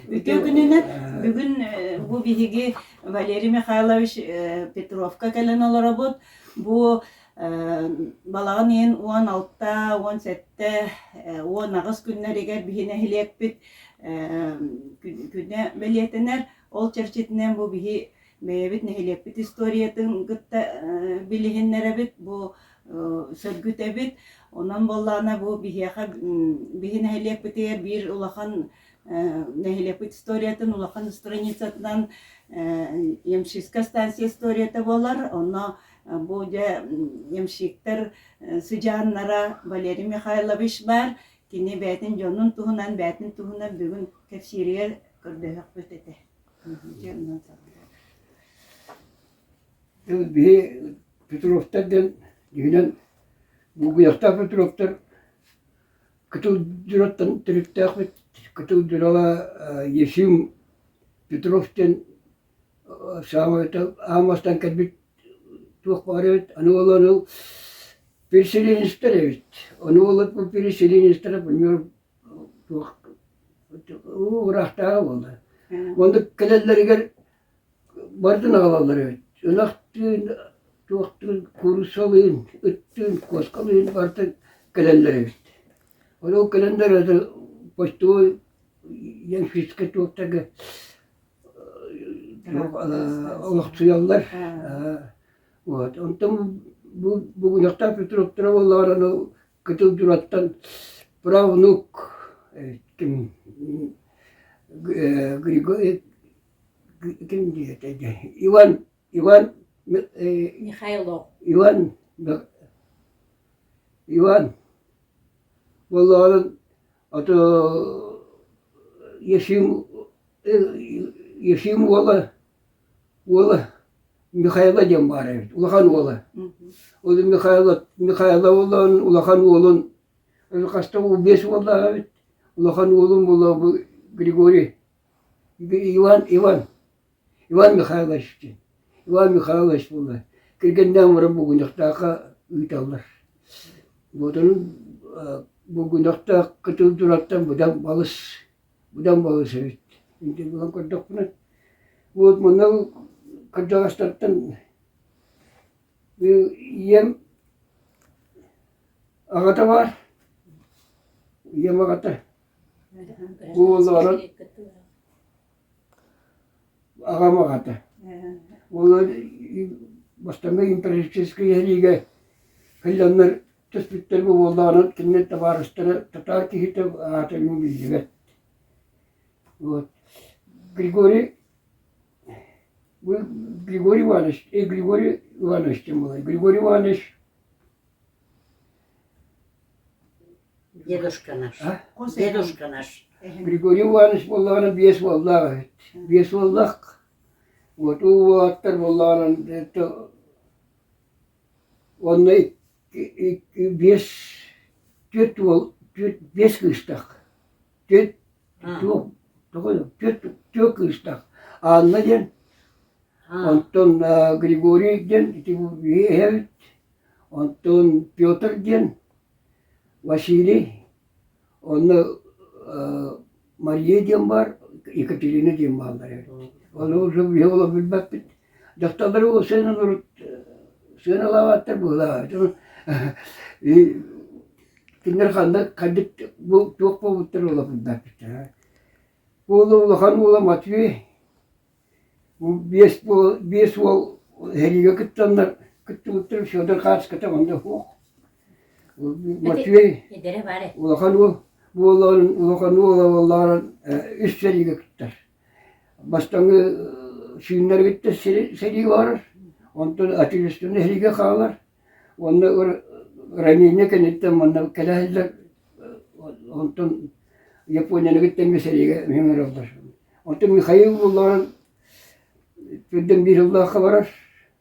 Үтүө күнүнэн бүгүн бу биһиги Валерий Михайлович Петровка кэлэн олоробут. Бу балаҕан ыйын 16, 17, 18 күннэригэр биһи нэһилиэкпит күнэ бэлиэтэнэр. Ол чэрчитинэн бу биһи бэйэбит нэһилиэкпит историятын кытта билиһиннэрэбит, бу сөргүтэбит. Онон буоллаҕына бу биһиэхэ биһи нэһилиэкпитигэр биир улахан нэһилиэкпит историятын улахан страницатынан Ямщикская станция историята буолар. Онно бу дьэ ямщиктар сыдьааннара Валерий Михайлович баар. Кини бэйэтин дьонун туһунан, бэйэтин туһунан бүгүн кэпсииригэр көрдөһөхпүт этэ. Биһи Петровтар диэн дьиҥинэн Булгуйахтаах Петровтар Кытыл Дьураттан төрүттээхпит. Кытыл Дьурала Ефим Петров диэн саамай аан бастаан кэлбит туох баар эбит. Аны ол аны переселенецтэр эбит. Ону ол переселенецтэр туох ыраахтааҕы буолла. Оннук кэлэллэригэр барытын аҕалаллар эбит. Ынахтыын, туохтуун, кууруссалыын, ыттыын, куоскалыын барыта кэлэллэр эбит. Ол кэлэннэр это почтовой ямщицкай туохтарга олохсуйаллар. Вот. Онтон бу Бугунахтаах Петровтара буоллаҕына Кытыл Дьураттан правнук ким Григорий ким диэтэ Иван Иван Михайлов Иван Иван буоллаҕынан а то Ефим Ефим уола уола Михайло диэн баар эбит, улахан уола. Ол Михайло, Михайло уолун, улахан уолун, хаста уу биэс уоллаах эбит. Улахан уолун буолла бу Григорий, Иван, Иван, Иван Михайлович диэн. Иван Михайлович буолла. Кэргэннээн баран Булгунньахтаахха ыыталлар. Вот ону Булгунньахтаах кытыл тураттан быдан балыс быдан балыс эбит. Интим булан көрдөхпүнэ, вот манна кырдьаҕастартан ийэм аҕата баар, ийэм аҕата уолларын аҕам аҕата. Уоллар бастакы империалистическай сэриигэ кэллэннэр түспүттэр буоллаҕына кинилэр табаарыстара татаар киһитэ аата биллибэт. Вот. Григорий Григорий Иванович, э, Григорий Иванович тем был. Григорий Иванович Дедушка наш. А? Дедушка наш. Григорий Иванович буоллаҕына биэс уоллаах эбит. Биэс уоллаах. Вот уолаттар буоллаҕына уонна биэс түөрт уол түөрт биэс кыыстаах түөрт туох тоҕо түөрт түөрт кыыстаах Анна диэн онтон Григорий диэн ити эһэбит онтон Петр диэн Василий Онно Мария диэн баар, Екатерина диэн бааллар эбит. Ону уже биһи олох билбэппит. Дьахталлары ол сыанан урут сыаналаабаттар быһыылаах. Кинилэр ханна хайдах бу туох буолбуттар олох билбэппит. Уола улахан уола Матвей Биэс уол, биэс уол сэриигэ кыттаннар кыттыбыттар Федор Хааската онно суох. Матвей улахан уол буоллаҕын улахан уола буоллаҕынан үс сэриигэ кыттар. Бастаҥы сүүннэргиттэн сэрии барар, онтон отечественнай сэриигэ хаалар. Уонна ранение кэнниттэн манна кэлэ сылдьар, онтон Японияны кытта эмиэ сэриигэ ыҥыраллар. Онтон Михаил буоллаҕына төрдөн биир сыллаахха барар,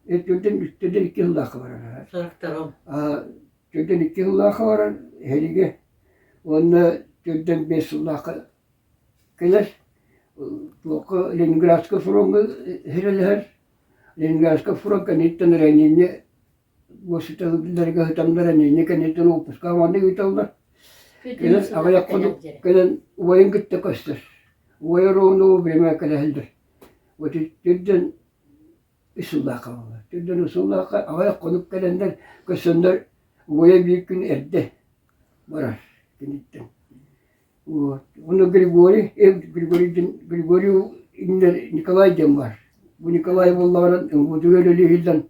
төрдөн төрдөн икки сыллаахха барар. Сорохторум. Төрдөн икки сыллаахха барар эһиги уонна төрдөн биэс сыллаахха кэлэр. Туохха Ленинградскай фроҥҥа сирэлэһэр. Ленинградскай фронт кэнниттэн ранение Госпиталларга сытаннар ранение кэнниттэн уоппускаҕа маннык ыыталлар. Кэлэн аҕыйах хонук кэлэн убайын кытта көстөр. Убайа Романова бириэмэ кэлэһэллэр. Вот төрдөн үс сыллаахха буолла. Төрдөн үс сыллаахха аҕыйах хонук кэлэннэр көрсөннөр убайа биир күн эрдэ барар киниттэн. Вот. Уонна Григорий, Григорий диэн Григорий иннэр Николай диэн баар. Бу Николай буоллаҕына МГУ-тугар үлэлиир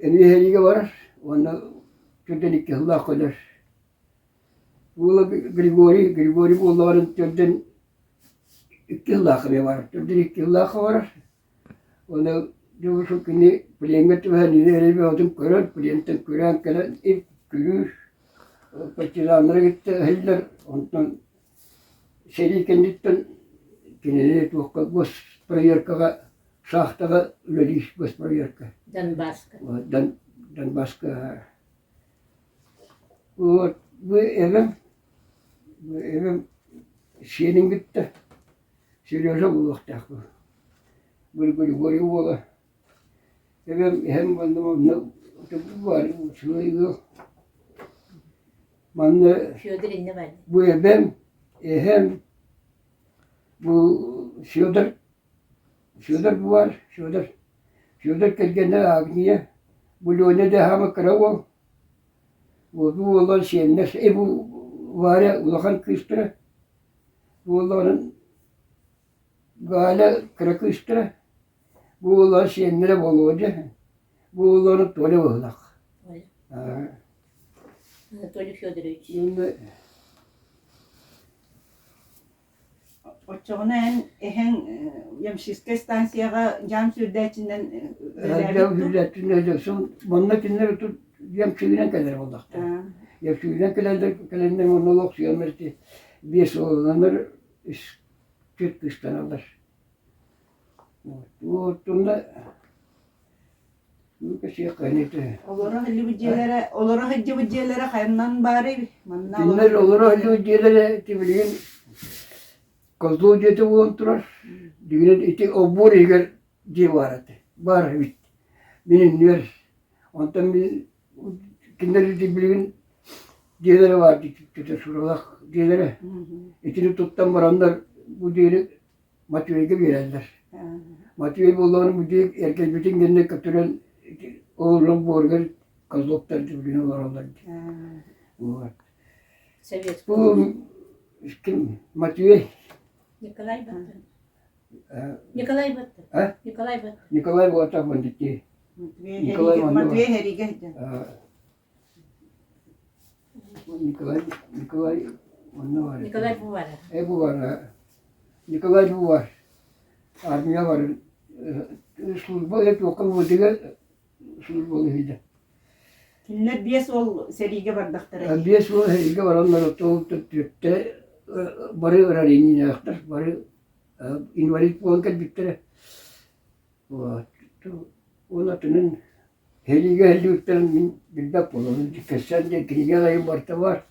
эмиэ сэриигэ барар уонна төрдөн икки сыллаах кэлэр. Уола Григорий, Григорий буоллаҕына төрдөн икки сыллаах эмиэ барар. Төрдөн икки сыллаахха барар. Уонна дьэ кини плеҥҥэ түбэһэн эрэй бөҕөтүн көрөн, плентэн күрээн кэлэн күлүүр партизаннары кытта иһиллэр. Онтон сэрии кэнниттэн кинини туохха госпроверкаҕа шахтаҕа үлэлиир госпроверка. Донбасска. Донбасска. Вот бу эбэм, бу эбэм сиэнин кытта Сережа буолуохтаах бу. Григорий уола. Эбэм эһэм уонна онно баар үчүгэй ыал. Манна Федор иннэ бар. Бу эбэм, эһэм, бу Федор, Федор бу бар, Федор. Федор кэргэнэ Агния, бу Леня да кыра уол. Бу уоллар сиэннэр, э бу Варя улахан кыыстара. Уолларын Галя кыра кыыстара, бу уоллар сиэннэрэ Володя, бу уолларын Толя быһылаах. Анатолий Федорович. Оччоҕуна эн эһэҥ Ямщическай станцияҕа дьаам сүүрдээччинэн үлэлээбит дуу? Манна кинилэр тут ямщигинэн кэлэр буоллахтара. Ямщигинэн кэлэллэр кэлэннэр онно олохсуйаннар ити биэс уолланар үс түөрт кыыстаналлар. Вот онно Олоро сылдьыбыт дьиэлэрэ, олоро сылдьыбыт дьиэлэрэ хайаннан баарый? Манна Кинилэр олоро сылдьыбыт дьиэлэрэ ити билигин Козлов дьиэтэ буолан турар. Дьиҥинэн ити олбуор иһигэр дьиэ баар этэ. Баар эбит. Мин иннибэр. Онтон мин кинилэр ити билигин дьиэлэрэ баар дии суралаах дьиэлэрэ. Итини туттан бараннар бу дьиэни Матвейга биэрэллэр. Матвей буоллаҕына бу дьиэ эргэрбитин кэннэ көтүрэн ол буоругар козлоктар билигин олороллор дии. Вот. Советский. Бу ким Матвей? Николай Баттын. Николай Баттын. А? Николай Баттын. Николай Баттын дии. Николай Матвей Хэригэ Николай Николай онно бар. Николай Бувара. Э Бувара. Николай Бувар. Армия бар. Служба туохха буолдугар службалыы сылдьар. Кинилэр биэс уол сэриигэ бардахтара. Биэс уол сэриигэ бараннар түөртэ бары ранениелаахтар, бары инвалид буолан кэлбиттэрэ. Вот. Ол атынын Сэриигэ сылдьыбыттарын мин билбэт буолабын, кэпсээн диэн кинигэ аайы барыта баар.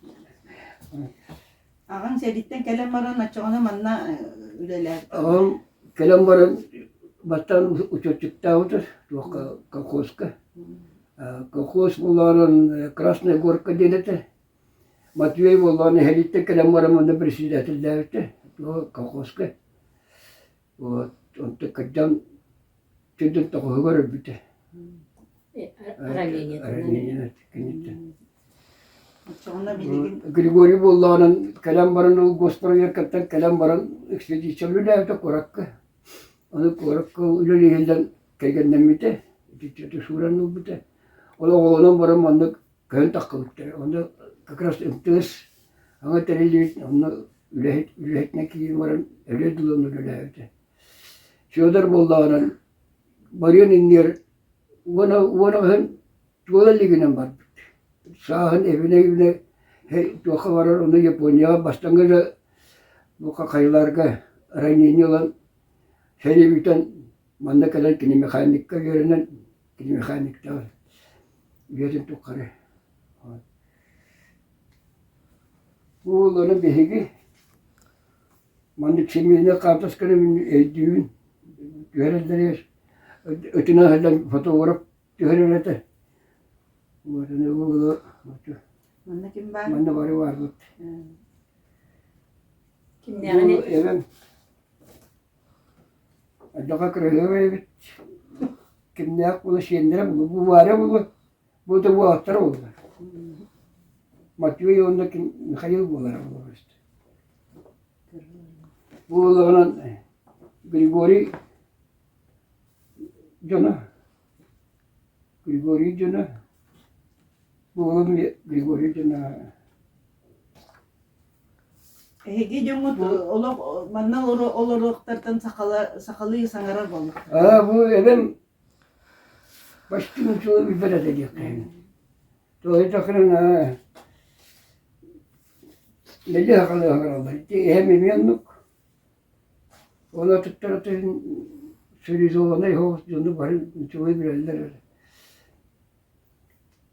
Аҕаҥ сэрииттэн кэлэн баран оччоҕуна манна үлэлээбит. Аҕам кэлэн баран бастаан учетчиктаабыта туохха колхозка. Колхоз буолаарын Красная Горка диэн этэ. Матвей буоллаҕына сэрииттэн кэлэн баран манна председателлээбитэ колхозка. Вот онтон кырдьан төрдүн тоҕуһугар өлбүтэ. Ранение. Киниттэн. Оччоҕуна билигин Григорий буоллаҕынан кэлэн баран ол госпроверкаттан кэлэн баран экспедиция үлэлээбитэ куоракка. Аны куоракка үлэлииллэн кэргэннэммитэ, итиччэ сууран ылбыта. Ол оҕолонон баран маннык көһөн таххыбыттара. Онно как раз МТС аҥа тэриллибит, онно үлэһит үлэһитинэн киирэн баран өлө дылы үлэлээбитэ. Федор буоллаҕынан барыан иннигэр уона уона ыһын туола илигинэн барбыт. Сааһын эбинэ-эбинэ туохха барар ону Японияҕа бастаҥҥы да бу хахайларга ранение ылан сэрии бүтэн манна кэлэн кини механикка үөрэнэн кини механиктаах үйэтин тухары. Бу уоллары биһиги маннык семейнай хаартысканы мин өйдүүбүн түһэрэллэригэр ытынан сылдьан фотограф түһэрэр этэ. Манна ким баар? Манна бары баарбыт. Кимнээҕин Бу эбэм Айдаҕа кыраһыабай эбит. Кимнээх буола сиэннэрэ буолуо, бу Варя буолуо, бу да уолаттара буолла. Матвей уонна ким Михаил буолара буолуо Бу буоллаҕынан Григорий дьоно Григорий дьоно бу уолум Григорий дьоно Эһиги дьоҥҥут олох манна олоруохтартан сахалыы саҥарар буоллахтара. Аа бу эбэм почти ничего билбэт этэ диэххэ Тоойдохрун мэлдьи сахалыы саҥараллар. Ити эһэм эмиэ оннук. Ол атыттар цивилизованнай соҕус дьону бары үчүгэй билэллэр эрэ.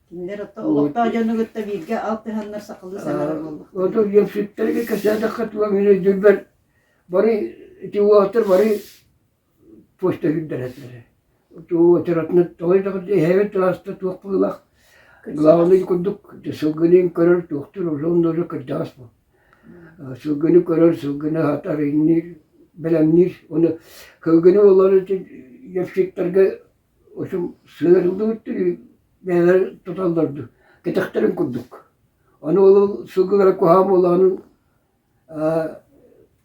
Кинилэр оттон олохтоох дьону кытта бииргэ алтыһаннар сахалыы саҥарар буоллахтара. Ото үөмсүттэргэ кэпсээтэххэ туга мин өйдүүрбэр бары ити уолаттар бары почта сүүрдэр этилэр. Уочаратынан тоҕо эһэбит тылааста туох быһыылаах главный курдук сылгыны көрөр туохтуур уже онно уже кырдьаҕас бу. Сылгыны көрөр, сылгыны аһатар, иҥниир, бэлэмниир. Ону сылгыны олор ямщиктарга Общем сыарыллыбыт бэйэлэр туталлар дуу, кэтэхтэрин курдук. Ону ол сылгылара куһаҕан буоллаҕына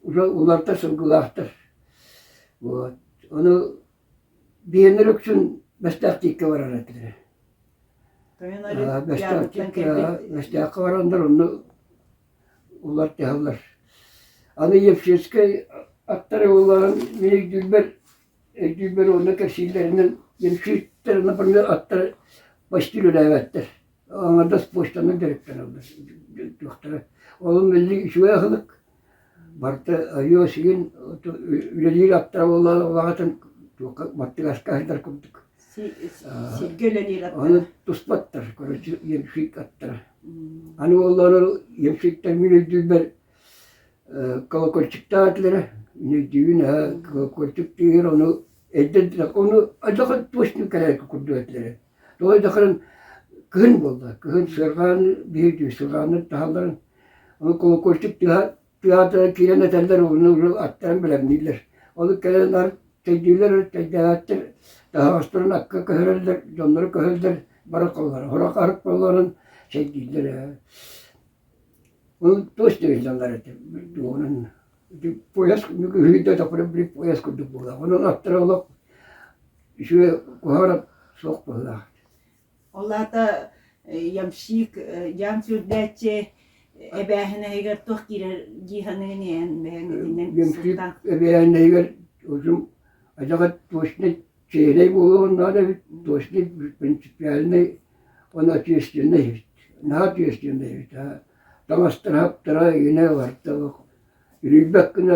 уже уларта сылгылаахтар. Вот. Ону биһиэннэр үксүн Бэстээх тииккэ барар этилэр. Бэстээх тииккэ Бэстээххэ бараннар онно улар-тыһаллар. Аны Евсейскэй аттары уларан мин өйдүүрбэр Өйдүүрбэр уонна кэпсииллэринэн ямщиктар, например, аттар почти үлэлээбэттэр. Аҥардас почтанан дьарыктаналлар туохтара. Ол мэлдьи үчүгэй аһылык. Барыта айыа сигин үлэлиир аттара буолла улаҕатын туохха баттыгаска сылдьар курдук. Сиргэ үлэлиир аттара. Аны туспаттар, короче, ямщик аттара. Аны буоллар ямщиктар мин өйдүүрбэр колокольчиктаах этилэрэ өйдүүбүн аа колокольчик тыыһыр ону эрдэ ону алдьархай точно кэлэр курдук этилэрэ тоҕо диэтэххинэ кыһын буолла кыһын сыарҕааны биһиги сыарҕааны таһалларын ону колокольчик тыаһа тыаһаатара киирэн этэллэр уонна уже аттарын бэлэмнииллэр ону кэлэн баран чэйдииллэр чэйдээбэттэр таһаҕастарын акка көһөрөллөр дьоннору көһөллөр бары холлор сорох арыт буолларын чэйдииллэр ээ Ол туос дьайыллаллар этэ туоҕунан ити пояс үһүйдэ да пояс курдук буолар. Онон аттара олох үчүгэй куһаҕан суох быһыылаах. Ол аата ямщик дьаам сүүрдээччи эбээһинэһигэр туох киирэр дии саныыгын эн бэйэҥ итинэн Ямщик эбээһинэһигэр ужум адьаҕат точнай чиэһинэй буолуон наада эбит, точнай принципиальнай Уонна ответственнай эбит, наһаа ответственнай эбит аа таҥастара хаптара игинэ барыта олох үлүйбэт гына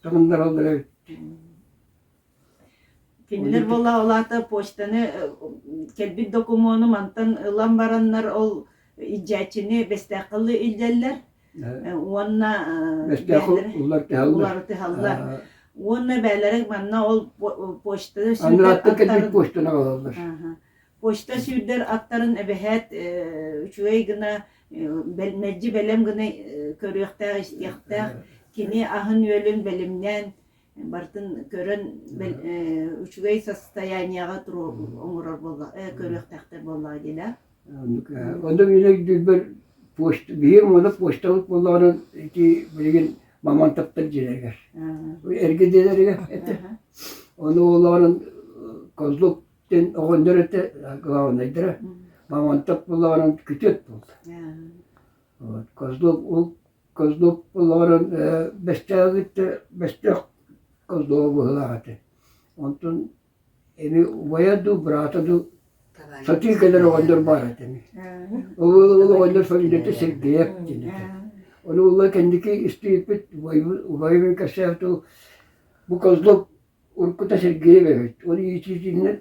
таҥыннараллар эбит. Кинилэр буолла ол аата почтаны кэлбит докумуону мантан ылан бараннар ол илдьээччини Бэстээххэ илдьэллэр уонна уларытыһаллар. уларытыһаллар. Уонна бээлэрэ манна ол почтаны Анрааттан кэлбит почтаны аҕалаллар. Почта сүүрдэр аттарын эбэһээт үчүгэй гына мэлдьи бэлэм гына көрүөхтээх, истиэхтээх. Кини аһын-үөлүн бэлэмнээн барытын көрөн үчүгэй состояниеҕа оҥорор буолла көрүөхтээхтэр буоллаҕа дии да. Онно мин өйдүүрбэр почта биһиги уонна почтабыт буоллаҕына ити билигин Мамонтовтар дьиэлэригэр. Эргэ дьиэлэригэр этэ. Ону буоллаҕына Козлов диэн оҕонньор этэ главнайдара Мамонтов буоллаҕынан күтүөт буолла. Вот Козлов ол Козлов буоллаҕынан Бэстээҕи Бэстээх Козлова быһыылаах этэ. Онтон эми убайа дуу, быраата дуу сатыы кэлэр оҕонньор баар этэ эми. Ол оҕонньор фамилията Сергеев диэн этэ. Ону ула кэнники истибиппит убайым кэпсээбит бу Козлов Уруккута Сергеев эбит, ол иитиитинэн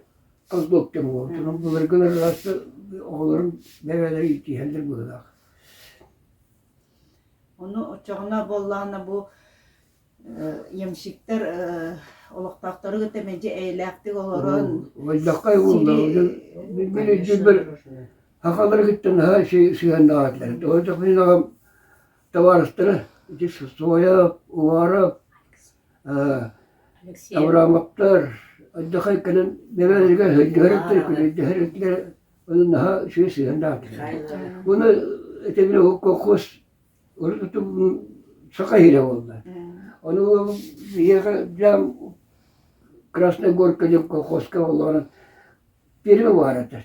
Козлов диэн буолбут. Онон былыргылар ыраатта оҕолорун бэйэлэрэ иитиһэллэр быһыылаах. Ону оччоҕуна буоллаҕына бу ямщиктар олохтоохтору кытта мэлдьи эйэлээхтик олорон Уойдаххай буолла. Мин өйдүүрбэр сахалары кытта наһаа сыһыаннаах этилэр. Тоҕо диэтэххэ мин аҕам табаарыстара. Ити Соев, Уваров, Аврамовтар алдьархай кэлэн бэйэлэригэр өйдөһөр өйдөһөр этилэр ону наһаа үчүгэй сыһыаннаах этилэр. Уонна этибин ол колхоз урут саха иһирэ буолла. Ону биһиэхэ дьаам Красная Горка диэн колхозка олорон пиэрмэ баар этэ.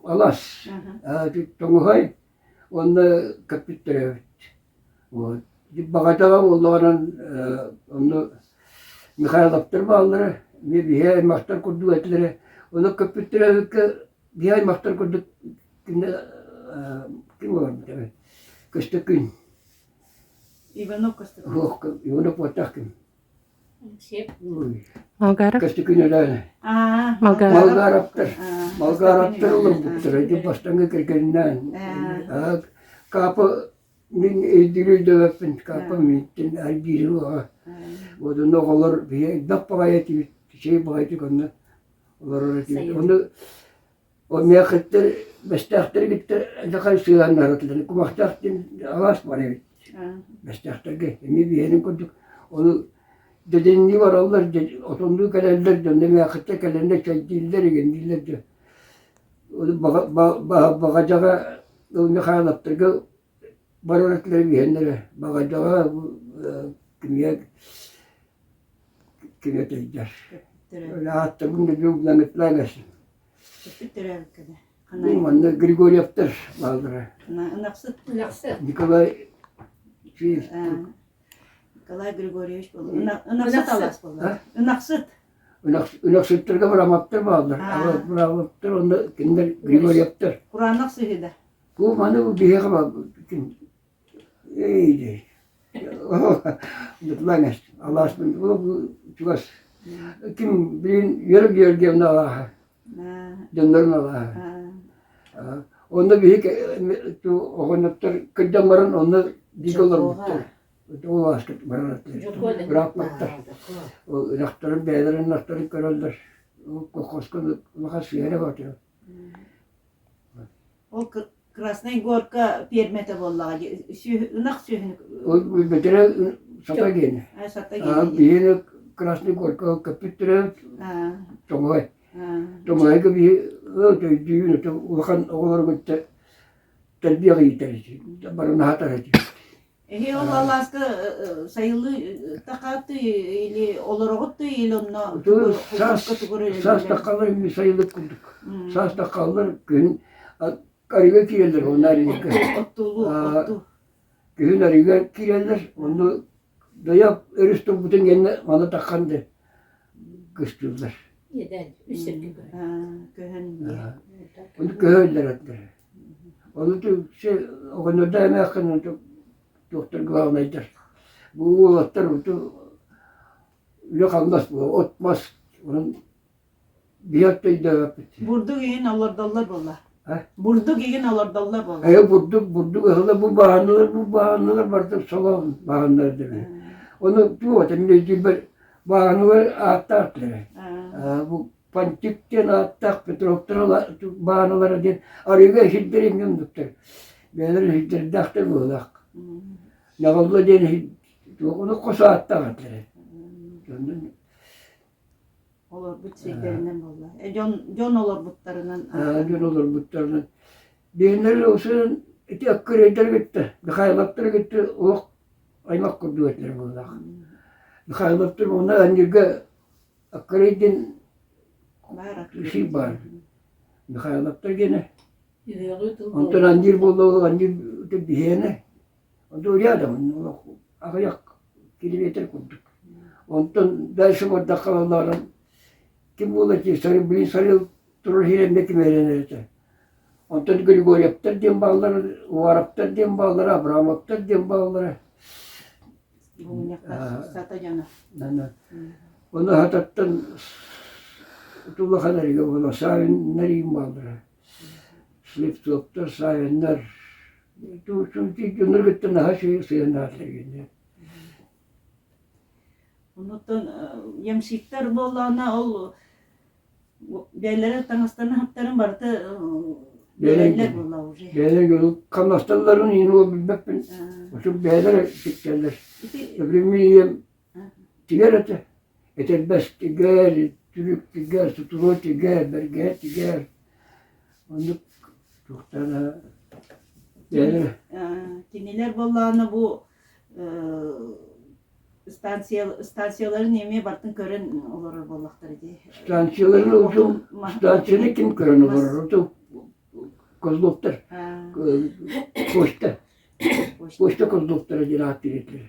Алас, тоҥуһай уонна көппүттэр эбит. Вот. Баҕатаҕа буоллаҕынан онно Михайловтар бааллара, эмиэ биһи аймахтар курдук этилэрэ. Ону көппүттэрэ эбиккэ биһи аймахтар курдук кини ким олорбут эбит? Көстөкүүн. Иванов Көстөкүүн. Суох, Иванов буолтах ким? Малгаров. Көстөкүүн Өлөөнө. Малгаров. Малгаровтар. Малгаровтар олорбуттара. Ити бастаҥҥы кэргэнинээн. Каапа Мин өйдүүр өйдөөбөппүн, каапа мииттэн аргиир уоҕа. Вот онно оҕолор биһи элбэх баҕайы этибит, үчүгэй баҕайытык онно олорор этибит. Ону ол мээхиттэр бэстээхтэри кытта дьахай сыһыаннаһар Кумахтаах диэн алаас бар эбит бэстээхтэргэ эмиэ биһиэнин курдук. Ону дьэдьэннии бараллар, отоннуу кэлэллэр, дьонно мээхиттэр кэлэннэр чэйдииллэр, игиннииллэр дьэ. Ону баҕадьаҕа Михайловтарга барар этилэр үһүөннэрэ Баҕадьаҕа кимиэ кимиэ өйдөр ааттарбын да билбэҥҥит Манна Григорьевтар бааллара Ынахсыт Николай Николай Григорьевич Ынахсыт алаас буолла Ынахсыт Ынахсыттарга Брамаптар бааллар Брамаптар онно кинилэр Григорьевтар Кураанах сыһыыда Бу маны биһиэхэ эй алааспын чугас ким билин Вера Георгиевна алааһа дьоннорун алааһа онно биһиги оҕонньоттор кырдьан баран онно бииргэ олорбуттар ол алааска барар этилэр ырааппаттар ол ынахтарын бэйэлэрин ынахтарын көрөллөр колхозка улахан сыһыана баатыр Ол Красная Горка пиэрмэтэ буоллаҕа дии, сүөһү, ынах сүөһүнү Ол бэтэрээ сата гиэнэ. Сата гиэнэ. Биһиэнэ Красная Горка көппүттэрэ Тоҥой. Тоҥойго биһи өйдүүбүн улахан оҕолору кытта тэлбиэх иитэр бары наһатар этим. Эһи ол алааска сайылыы такааты или олороҕут или онно Саас саас таххалар сайылык курдук. Саас таххаллар күһүн арыыга киирэллэр онно арыыга. Оттуулуу оттуу. Күһүн арыыга киирэллэр онно дойо өрүс турбутун кэннэ маны таххан да кыстыыллар. Иэдээн үс сиргэ көһөн. Ону көһөллөр этилэр. Ону оҕонньордоох эмээххин туохтар главнайдар. Бу уолаттар үлэ-хамнас от-мас онон биһиэт өйдөөбөппүт. Бурдук иһин олордоллор буолла. Бурдук иһин олордоллор буолла. Ээ бурдук бурдук ыһыла бу бааһыналар бу бааһыналар барыта солоон бааһыналар дэнэр. Ону туох этэ мин өйдүүрбэр бааһыналар ааттаах этилэр. Бу Пантик диэн ааттаах Петровтар бааһыналара диэн арыыга иһирдэр эмиэ оннуктар. Бэйэлэрин иһирдэрдээхтэр быһыылаах. Наҕылла диэн туох ону хос ааттаах этилэр. Олорбут сирдэринэн буолла. Дьон дьон олорбуттарынан. Дьон олорбуттарынан. Биһиннэр усун ити аккырыйдар кытта, Михайловтар кытта олох аймах курдук этилэр буоллаах. Михайловтар уонна Андирга Аккырый диэн сир баар. Михайловтар гиэнэ. Онтон Андир буолла Андир биһиэнэ. Онтон рядом олох аҕыйах километр курдук. Онтон дальше бардахха буоллаҕына ким буолар дии блин сарыал турар сирэннэ ким эрэнэр этэ. Онтон Григорьевтар диэн бааллар, Уваровтар диэн бааллара, Абрамовтар диэн бааллара. Сата дьоно. Ону хататтан улахан эригэ буола Савиннар иин бааллара. Слепцовтар, Савиннар дьоннор кытта наһаа сыһыаннаахтар гиннэр. Онуттан ямщиктар буоллаҕына ол бэйэлэрэ таҥастарын-хаптарын барыта Биэрэллэр буолла уже. Бэйэлэр хамнасталларын иһин ол билбэппин. Очук бэйэлэр тиккэллэр. Билиммин ийэм тигэр этэ. Этэрбэс тигэр, түлүк тигэр, сутуруо тигэр, бэргэһэ тигэр. Оннук туохтара бэйэлэр. Кинилэр буоллаҕына бу станцияларын эмиэ бартын көрөн олорор буоллахтара дии. Станцияларын оту станцияны ким көрөн олорор? Оту Козловтар. Почта. Почта Козловтара диэн ааттыыр этилэр.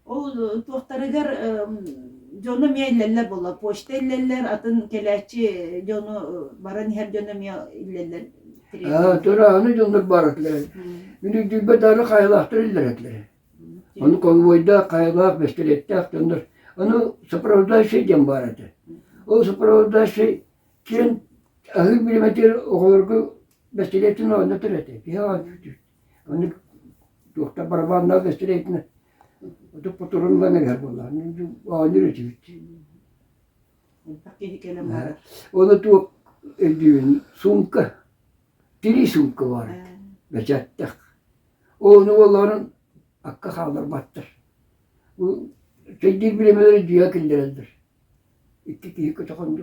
Ол туохтарыгар дьону эмиэ иллэллэр буолла. Почта иллэллэр, атын кэлээччи дьону баран иһэр дьону эмиэ иллэллэр. Тура аны дьоннор баар этилэр. Мин өйдүүрбэр даҕаны хайалаахтар иллэр этилэр. Ону конвойдаах, хайалаах, бэстилиэттээх дьоннор. Аны сопровождающий диэн баар этэ. Ол сопровождающий киэн аһыы бириэмэтигэр оҕолорго бэстилиэтин оонньотор этэ. Киһи оонньуур. Оннук туохтан барабаннаах бэстилиэтин оту потуруллан иһэр буоллаҕа. Оонньуур этибит. Элбэх киһи кэлэн барар. Ону туох өйдүүбүн суумка, тирии суумка баар этэ, бэчээттэх. Ону олорон акка хаалларбаттар. Бу чэйдиир бириэмэлэри дьиэҕэ киллэрэллэр. Икки киһи көтөҕөн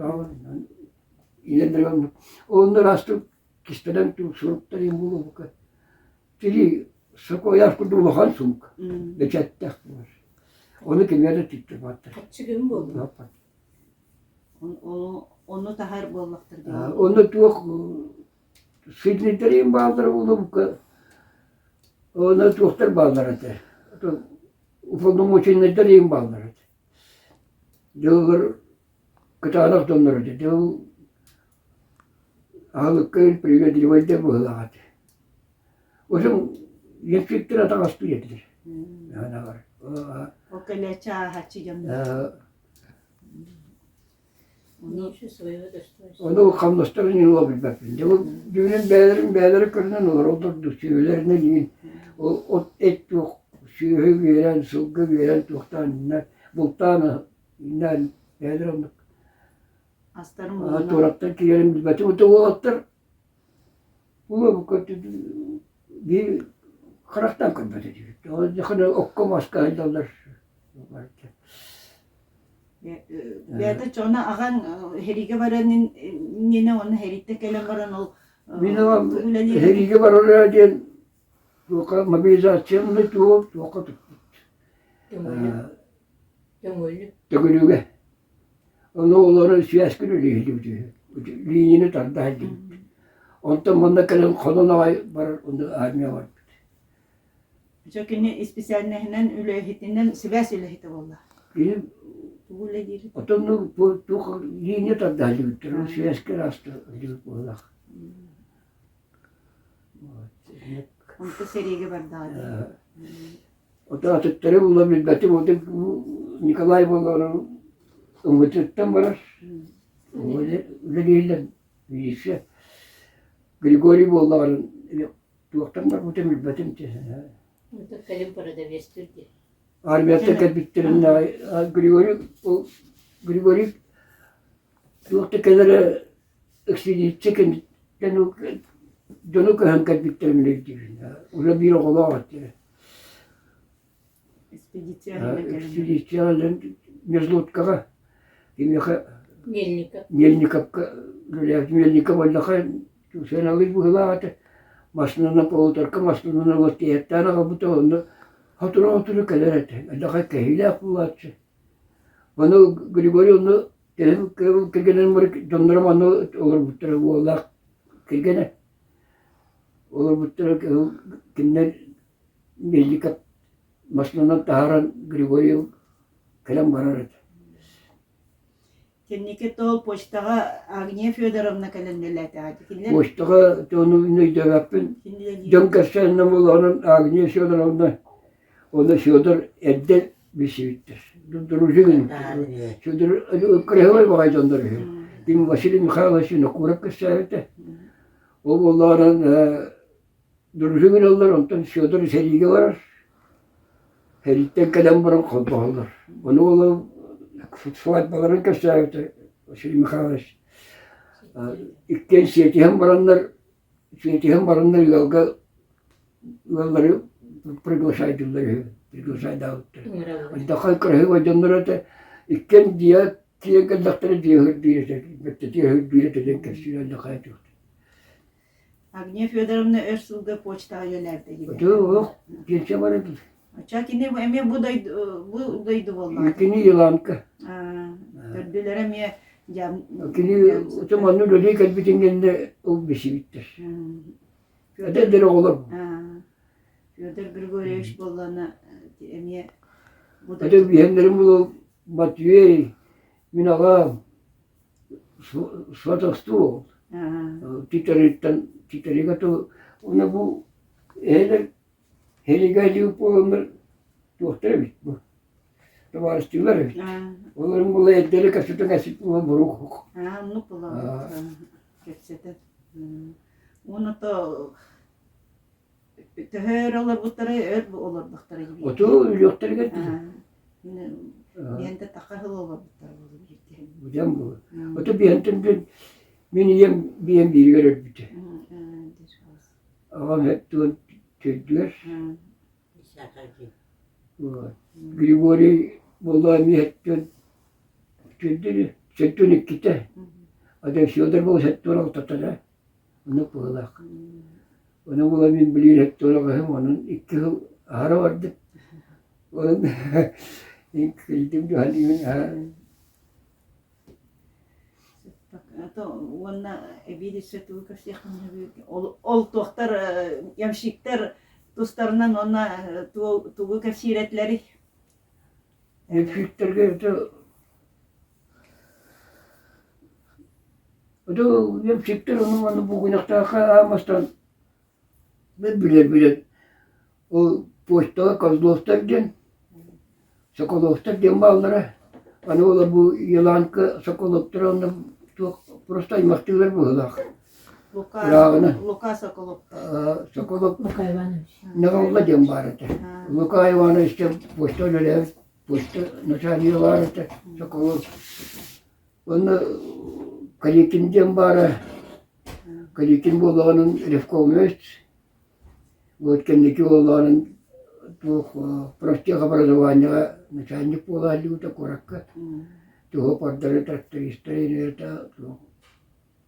илэллэр оннук. Онно ыраастык кистэлэҥ суруктар иһин буолуохха Тирии саквояж курдук улахан суумка, бэчээттээх буолар. Ону кимиэхэ да тиктэрбэттэр. Хаччы күн буолла. Ону таһар буоллахтар дии. Онно туох сиднейдэрин бааллара буолуо Онно туохтар бааллар этэ. Уполномоченнайдар иһин бааллар этэ. Дьыллар кытаанах дьоннор этэ. Дьыл аһылыкка привередливайдар быһыылаах этэ. Ошон инспектор атаҕастыыр этилэр. Ол кэлээччи ааһааччы дьоннор. Ону хамнастарын ыла билбэппин. Дьэ ол дьүһүнүн бэйэлэрин бэйэлэрэ көрүнэн олороллор дуу, сүөһүлэринэн иин ол от эт туох сүөһү биэрэн, сылгы биэрэн туохтаан иннэ бултаан иннээн бэйэлэрэ оннук Астарын булунан. туораттан киирэрин билбэтим. Ото уолаттар биир харахтаан көрбөт этибит. Окко маска сылдьаллар. Бэйэтэ чоно аҕаҥ сэриигэ баран иннинэ уонна сэрииттэн кэлэн баран ол Мин аҕам сэриигэ барара диэн туохха мобилизацияны туох туохха туппут. Төҥүлүгэ. Ону олорон связка үлэлиһилибит үһү. Линияны тарда сылдьыбыт. Онтон манна кэлэн хонон аҕай барар онно армия барбыт. Дьэ кини исписээлинэһинэн үлэһитинэн сибээс үлэһитэ буолла. Кини Тугу үлэлиир? Оттон туох линия тарда сылдьыбыттар, ол связка ааста сылдьыбыт буоллах. Онто сэриигэ бардаҕа дии. Ото атыттары була билбэтим, ото Николай буоллар ымытыттан барар. Үлэлииллэр милиция. Григорий буоллаҕын туохтан барбытын билбэтим. Кэлин продавецтыр дии. Армияттан кэлбиттэрин Григорий Григорий туох да кэлэрэ экспедиция кэнниттэн дьону көһөн кэлбиттэрин өйдүүбүн. Уже биир оҕолоох этилэр. Экспедицияҕа Мерзлоткаҕа киниэхэ Мельников. Мельниковка үлэлээбит. Мельников Аллахай сыаналыыр быһыылаах этэ. Массыынанан полуторка массыынанан вот тиэйэттээн аҕалбыта онно сотору-сотору кэлэр этэ. Аллахай кэһиилээх буолааччы. Ону Григорий онно кэргэнин дьонноро манна олорбуттара уоллаах кэргэнэ олорбуттара кинилэр Мельников массыынанан таһааран Григорьев кэлэн барар этэ. Кэнники тоол почтаҕа Агния Федоровна кэлэн үлэлээтэҕэ. Кинилэр Почтаҕа ону өйдөөбөппүн. Дьон кэпсээнинэн буоллаҕына Агния Федоровна Уонна Федор эрдэ билсибиттэр. Дружин Федор кыраһыабай баҕайы дьоннор үһү. Ким Василий Михайлович Винокуров кэпсээбитэ. Ол буоллаҕына Дружин ылаллар, онтон Федор сэриигэ барар. Сэрииттэн кэлэн баран холбоһоллор. Ону ол свадьбаларын кэпсээбитэ Василий Михайлович. Иккиэн сиэтиһэн бараннар. Сиэтиһэн бараннар ыалга ыаллары приглашайдыыллар үһү, приглашайдаабыттар. Антахай кыраһыабай дьонноро этэ, иккиэн дьиэ киирэн кэллэхтэрэ дьиэ үрдүүр этэ, бэттэтиэ үрдүүр этэ диэн кэпсиир алдьархайа суох. Агния Федоровна өр сылга почтаҕа үлэлээбитэ диэн. Оту олох пенсия бар этэ. Оччо кини эмиэ бу дойду бу дойду буоллаҕа. Кини Еланка. Төрдүлэрэ эмиэ дьам Кини ото манна үлэлии кэлбитин кэннэ ол бисибиттэр. Эдэр оҕолор. Федор Григорьевич буоллаҕына эмиэ бу Ата биһэннэрим буолуо Матвей, мин аҕам сватовство Титарыттан Титарига то уонна бу эһэлэр Һэлигэ буоланнар туохтар эбит бу табаарыстыылар эбит. Олорун була эрдэлэ кэпсэтэн кэпсэт буолан боруок. Аа, оннук буолар. Кэпсэтэн. Уонна то төһө өр олорбуттара өр олорбуттара дии. Оту үлүөхтэригэр Биэнтэ таха сыл олорбуттара буолуо биирдэ. Быдьан буолуо. Ото биэнтэн биэн мин ийэм биэн бииригэр өлбүтэ. Аҕам эттуон төрдүгэр Григорий буоллаҕа эмиэ эттуон төрдүн сэттиэн иккитэ. Ата Федор буолла сэттиэн алтата оннук быһыылаах. Ону була мин билигин сэттиэн аҕыһым онон икки сыл аһара бардым. Онон кыйдым дьаһалыыбын Уонна эбии өссө тугу көрсүөххүн ол, ол туохтар ямщиктар тустарынан уонна тугу кэпсиир этилэрий? Ямщиктарга это это ямщиктар ону манна бугунахтаахха аамастан Мин билэр-билэн ол почтаҕа Козловтар диэн, Соколовтар диэн бааллара. Аны ол бу Еланка Соколовтара онно туох просто аймахтыылар быһыылаах. Лука, Ырааҕынан. Лука Соколов. Соколов Лука Иванович. Наҕылла диэн баар этэ. Лука Иванович диэн почта үлэлээбит, почта начальнига баар этэ Соколов. Уонна Каликин диэн баара. Каликин буоллаҕынан ревкомец, вот кэнники буоллаҕынан туох профтехобразованиеҕа начальник буолааллыбыта куоракка. Туһу пардары трактористары это туох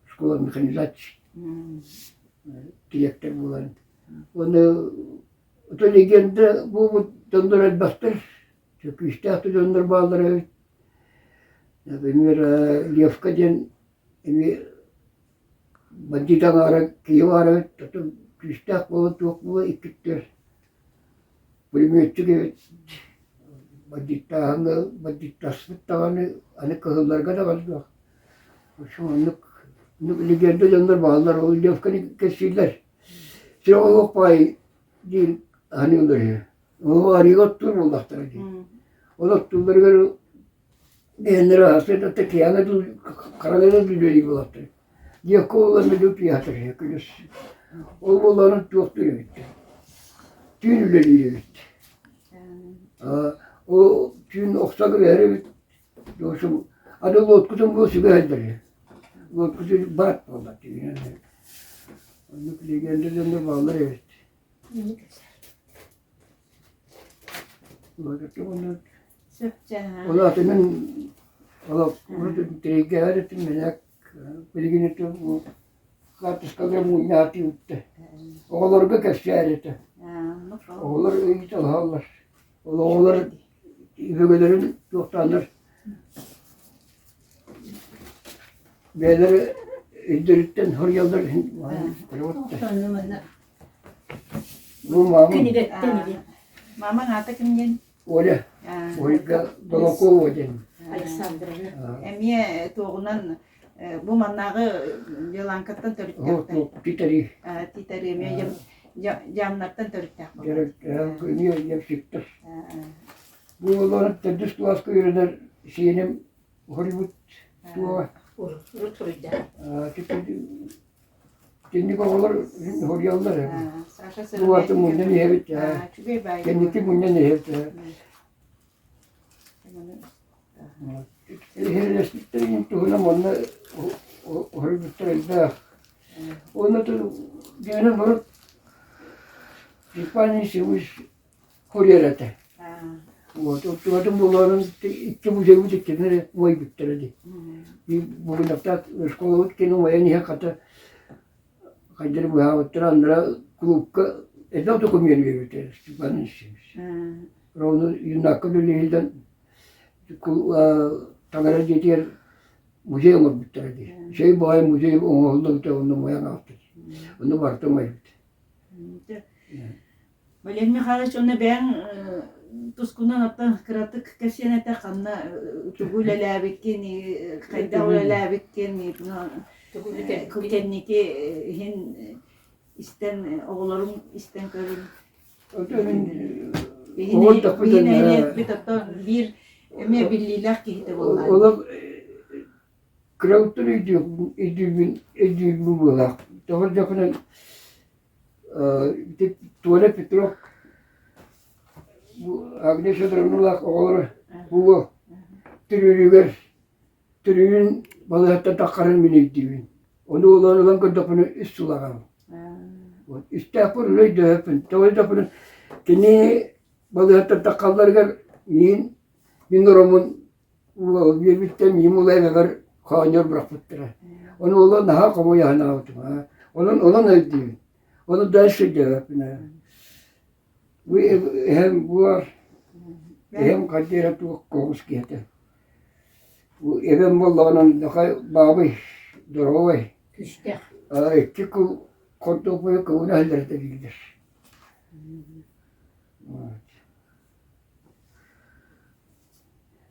школа механизации дириэктэр буолан. Уонна ото легенда буолбут дьоннор элбэхтэр. Күүстээх да дьоннор бааллара эбит. Например, Левка диэн эмиэ бандит аҥаара киһи баар эбит, оттон күүстээх буолан туох буолуо иккиттэр пулеметчик эбит. Бандиттааһыҥҥа бандиттаспыт даҕаны аны кыһылларга даҕаны суох. В общем, оннук оннук легенда дьоннор бааллар, ол Левканы кэпсииллэр. Сүрэҕэ суох баай диир аныыллар үһү. Ол арыыга оттуур буоллахтара дии. Ол оттуулларыгар бэйэлэрэ аһасыат киһиэхэ дуу хараҥа да үлэлии буоллахтара. Диэккэ буоллар дуу пиһатар күнүс. Ол буоллаҕына туохтуур эбиттэр. Түүн үлэлиир эбит. Ол түүн охсо кэбиһэр эбит. В общем, аны лодкутун бу сүгэ сылдьар. Лодкутун баат буолла түүнүн. Оннук легенда дьоннор бааллар эбит. Ол атынан олох тирэйгээбэт этим мэнээк билигин этим хаартыскалары мунньаатыы үттэ. Оҕолорго кэпсээр этэ. Оҕолор ыйыталаһаллар. Ол оҕолор өбүгэлэрин туохтааннар бэйэлэрэ өйдөрүттэн хоруйаллар иһин Бу мамам. Кинигэттэн иди. Мамаҥ аата ким диэн? Оля. Ольга Балакова диэн. Александровна. Эмиэ туоҕунан бу маннааҕы Беланкаттан төрүттээхтэр. Титари. Титари эмиэ дьаамнартан төрүттээх Эмиэ ямщиктар. Бу олорон төрдүс кылааска үөрэнэр сиэним Hollywood туоҕа. Урут суруйда. Кэнники оҕолор хоруйаллар Бу мунньан иһэбит кэнники мунньан иһэбит Иһэлэспиттэрин туһунан манна хоруйбуттар элбэх. Онно дьиҥинэн урут Степан Исевич курьер этэ. Вот, оттугатын буларын икки музейбыт иккитин эрэ умайбыттара дии. Бугунактаах школабыт кини умайан иһэ хата хайдары быһаабыттара аннара клубка элбэх документ биэрбитэ Степан Исевич. Ровно юнакка үлэлиһилдэн таҥара дьиэтигэр музей оҥорбуттара дии. Үчүгэй баҕайы музей оҥоһуллубута онно умайан аҕалбыт. Онно барыта умайбыт. Валерий Михайлович, уонна бэйэҥ тускунан оттон кыратык кэпсиэн этэ ханна тугу үлэлээбиккин, хайдах үлэлээбиккин, кэнники иһин истэн оҕолорум истэн көрүн. Биһи нэһилиэкпит оттон биир эмиэ биллиилээх киһитэ буолла. Олох кырабыттан өйдүүбүн өйдүүбүн быһыылаах. Тоҕо диэххинэ ити Толя Петров бу Агния Федоровналаах оҕолоро буо төрүүрүгэр төрүүрүн балыыһаттан таххарын мин өйдүүбүн. Ону ылан ылан көрдөхпүнэ үс сыл аҕам. Вот истээхпин үлэ өйдөөһөппүн. Тоҕо диэтэхпинэ кини балыыһаттан таххалларыгар миин мин ороммун Уол биэрбиттэн миим ула эбэбэр хоонньор бырахпыттара. Ону уола наһаа хомуйа санаабытым. Онон онон өйдүүбүн. Ону дальше өйдөөбөппүн. Бу эһэм буор, эһэм хайда эрэ туох коҕус киһи Бу эбэм буоллаҕына нахай баабый, здоровай. Күстэх. Икки кыл хортуоппуйу кылына иһэллэр дииллэр.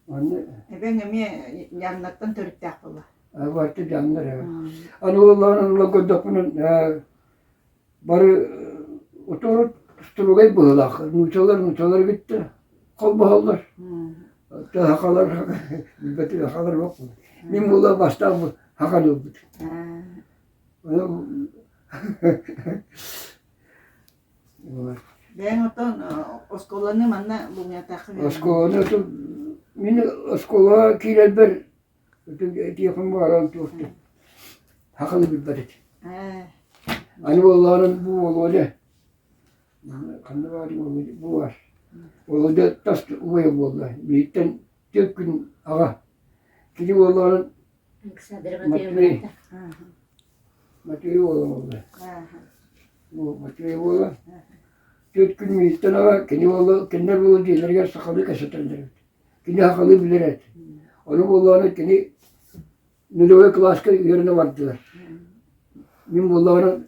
Онно Эбэҥ эмиэ Дьаамнартан төрүттээх буолла. Барыта дьаамнар ээ. Аны уоллаан ыла көрдөхпүнэ бары утуурут стругай быһыылаах. Нуучалар нуучалар эбиттэр. Холбоһоллор. Сахалар билбэтим сахалар суох. Мин буолла бастаан саханы ылбыт. Бэйэҥ оттон оскуоланы манна булуҥнатаххын Оскуоланы мин оскуолаҕа киирэрбэр этиэхпин баҕаран туохтун сахалыы билбэт этим. Аны буоллаҕына бу Володя ханна баарый Володя бу баар. Володя тас убайа буолла. Бииртэн түөрт күн аҕа. Кини буоллаҕына Матвей Матвей уола буолла. Бу Матвей уола. Түөрт күн мииттэн аҕа кини уола кинилэр уола дьиэлэригэр сахалыы кэпсэтэллэр эбит. Кини сахалыы билэр эт. Ону буоллаҕына кини нулевой кылааска үөрэнэ бардылар. Мин буоллаҕына